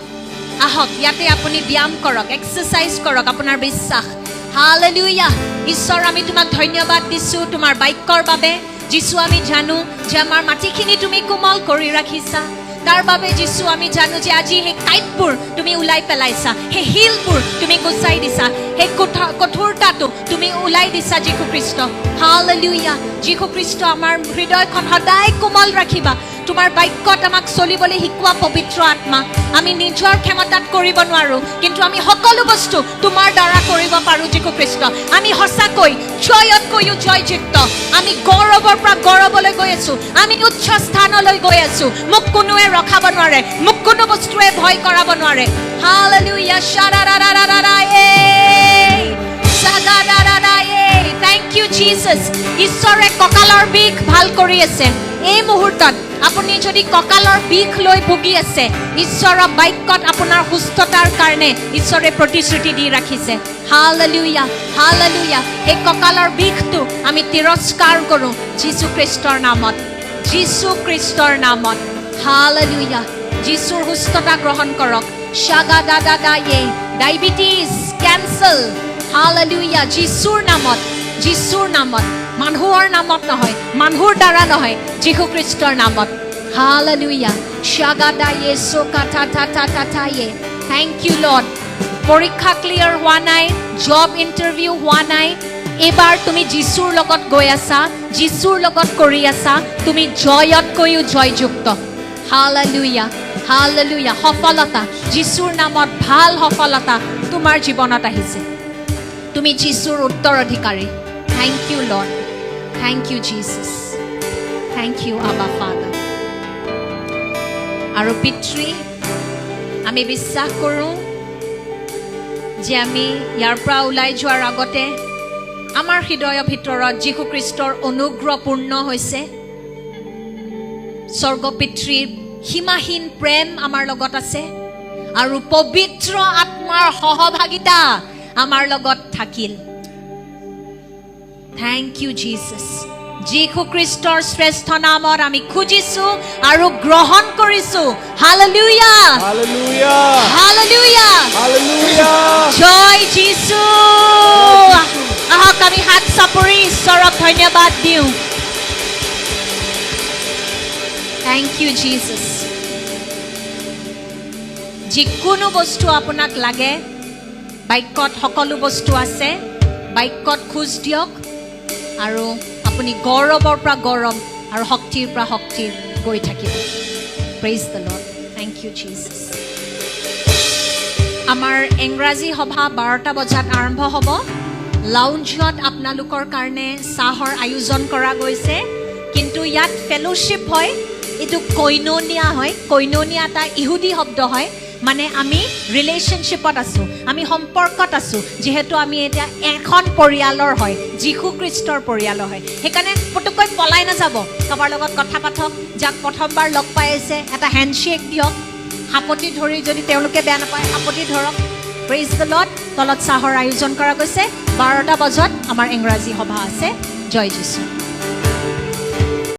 আহক ইয়াতে আপুনি ব্যায়াম কৰক, এক্সাৰচাইজ কৰক আপোনাৰ বিশ্বাস। হালেলুয়া। ঈশ্বৰ, আমি তোমাক ধন্যবাদ দিছোঁ তোমাৰ বাক্যৰ বাবে। যীশু, আমি জানো যে আমাৰ মাটিখিনি তুমি কোমল কৰি ৰাখিছা। তাৰ বাবে যীশু, আমি জানো যে আজি সেই কাঁইটবোৰ তুমি ওলাই পেলাইছা, সেই শিলবোৰ তুমি গুচাই দিছা, সেই কঠোৰতাটো তুমি ওলাই দিছা যীশুখ্ৰীষ্ট। হালেলুয়া। যীশুখ্ৰীষ্ট, আমাৰ হৃদয়খন সদায় কোমল ৰাখিবা। তোমাৰ বাক্যত আমাক চলিবলৈ শিকোৱা পবিত্ৰ আত্মা। আমি নিজৰ ক্ষমতাত কৰিব নোৱাৰোঁ, কিন্তু আমি সকলো বস্তু তোমাৰ দ্বাৰা কৰিব পাৰোঁ যীশুখ্ৰীষ্ট। আমি সঁচাকৈ জয়তকৈও জয়যুক্ত। আমি গৌৰৱৰ পৰা গৌৰৱলৈ গৈ আছোঁ, আমি উচ্চ স্থানলৈ গৈ আছোঁ। মোক কোনোৱে ৰখাব নোৱাৰে, মোক কোনো বস্তুৱে ভয় কৰাব নোৱাৰে। হালেলুয়া। শাৰাৰাৰাৰাৰা এই সাগাৰাৰাৰা এই। Thank you Jesus. ঈশ্বৰে কঁকালৰ বিষ ভাল কৰি আছে এই মুহূৰ্তত। আপুনি যদি কঁকালৰ বিষ লৈ ভুগি আছে, ঈশ্বৰৰ বাক্যত আপোনাৰ সুস্থতাৰ কাৰণে ঈশ্বৰে প্ৰতিশ্ৰুতি দি ৰাখিছে। Hallelujah, hallelujah. সেই কঁকালৰ বিষটো আমি তিৰস্কাৰ কৰোঁ যীশুখ্ৰীষ্টৰ নামত, যীশুখ্ৰীষ্টৰ নামত। হালেলুয়া। যীশুৰ সুস্থতা গ্ৰহণ কৰক। শাগা দাদা দা য়ে। Diabetes cancel. হালেলুয়া। যীশুৰ নামত, যীশুৰ নামত, মানুহৰ নামত নহয়, মানুহৰ দ্বাৰা নহয়, যীশুখ্ৰীষ্টৰ নামত। হালেলুয়া। শাগা দা য়ে সোকা থা থা থা থা থা য়ে। Thank you Lord. পৰীক্ষা ক্লিয়াৰ হোৱা নাই, জব ইণ্টাৰভিউ হোৱা নাই, এইবাৰ তুমি যীশুৰ লগত গৈ আছা, যীশুৰ লগত কৰি আছা, তুমি জয়তকৈও জয়যুক্ত। Hallelujah, hallelujah. সফলতা যীশুৰ নামত, ভাল সফলতা তোমাৰ জীৱনত আহিছে। তুমি যীশুৰ উত্তৰাধিকাৰী। Thank you Lord, thank you Jesus, thank you Abba Father. আৰু পিতৃ, আমি বিশ্বাস কৰোঁ যে আমি ইয়াৰ পৰা ওলাই যোৱাৰ আগতে আমাৰ হৃদয়ৰ ভিতৰত যীশুখ্ৰীষ্টৰ অনুগ্ৰহ পূৰ্ণ হৈছে। স্বৰ্গ পিতৃৰ সীমাহীন প্ৰেম আমাৰ লগত আছে আৰু পবিত্ৰ আত্মাৰ সহভাগিতা আমাৰ লগত থাকিল। Thank you Jesus. যীশু খ্ৰীষ্টৰ শ্ৰেষ্ঠ নামত আমি খুজিছো আৰু গ্ৰহণ কৰিছো। হালেলুয়া। Hallelujah. Hallelujah. Hallelujah. জয় যীশু। আহক, আমি হাত চাপৰি ঈশ্বৰক ধন্যবাদ দিওঁ। Thank you Jesus. যিকোনো বস্তু আপোনাক লাগে, বাক্যত সকলো বস্তু আছে। বাক্যত খোজ দিয়ক আৰু আপুনি গৌৰৱৰ পৰা গৌৰৱ আৰু শক্তিৰ পৰা শক্তিৰ গৈ থাকিব। Praise the Lord. Thank you Jesus. আমাৰ ইংৰাজী সভা 12টা বজাত আৰম্ভ হ'ব। লাউঞ্জত আপোনালোকৰ কাৰণে চাহৰ আয়োজন কৰা গৈছে। কিন্তু ইয়াত ফেলোশ্বিপ হয়, এইটো কৈননীয়া হয়। কৈননীয়া এটা ইহুদী শব্দ হয়, মানে আমি ৰিলেশ্যনশ্বিপত আছোঁ, আমি সম্পৰ্কত আছোঁ। যিহেতু আমি এতিয়া এখন পৰিয়ালৰ হয়, যীশুখ্ৰীষ্টৰ পৰিয়ালৰ হয়, সেইকাৰণে পুতুককৈ পলাই নাযাব। কাৰোবাৰ লগত কথা পাতক। যাক প্ৰথমবাৰ লগ পাই আছে, এটা হেণ্ডশ্বেক দিয়ক, সাৱটি ধৰি, যদি তেওঁলোকে বেয়া নাপায়, সাৱটি ধৰক। Praise the Lord. তলত চাহৰ আয়োজন কৰা গৈছে। 12টা বজাত আমাৰ ইংৰাজী সভা আছে। জয় যীশু।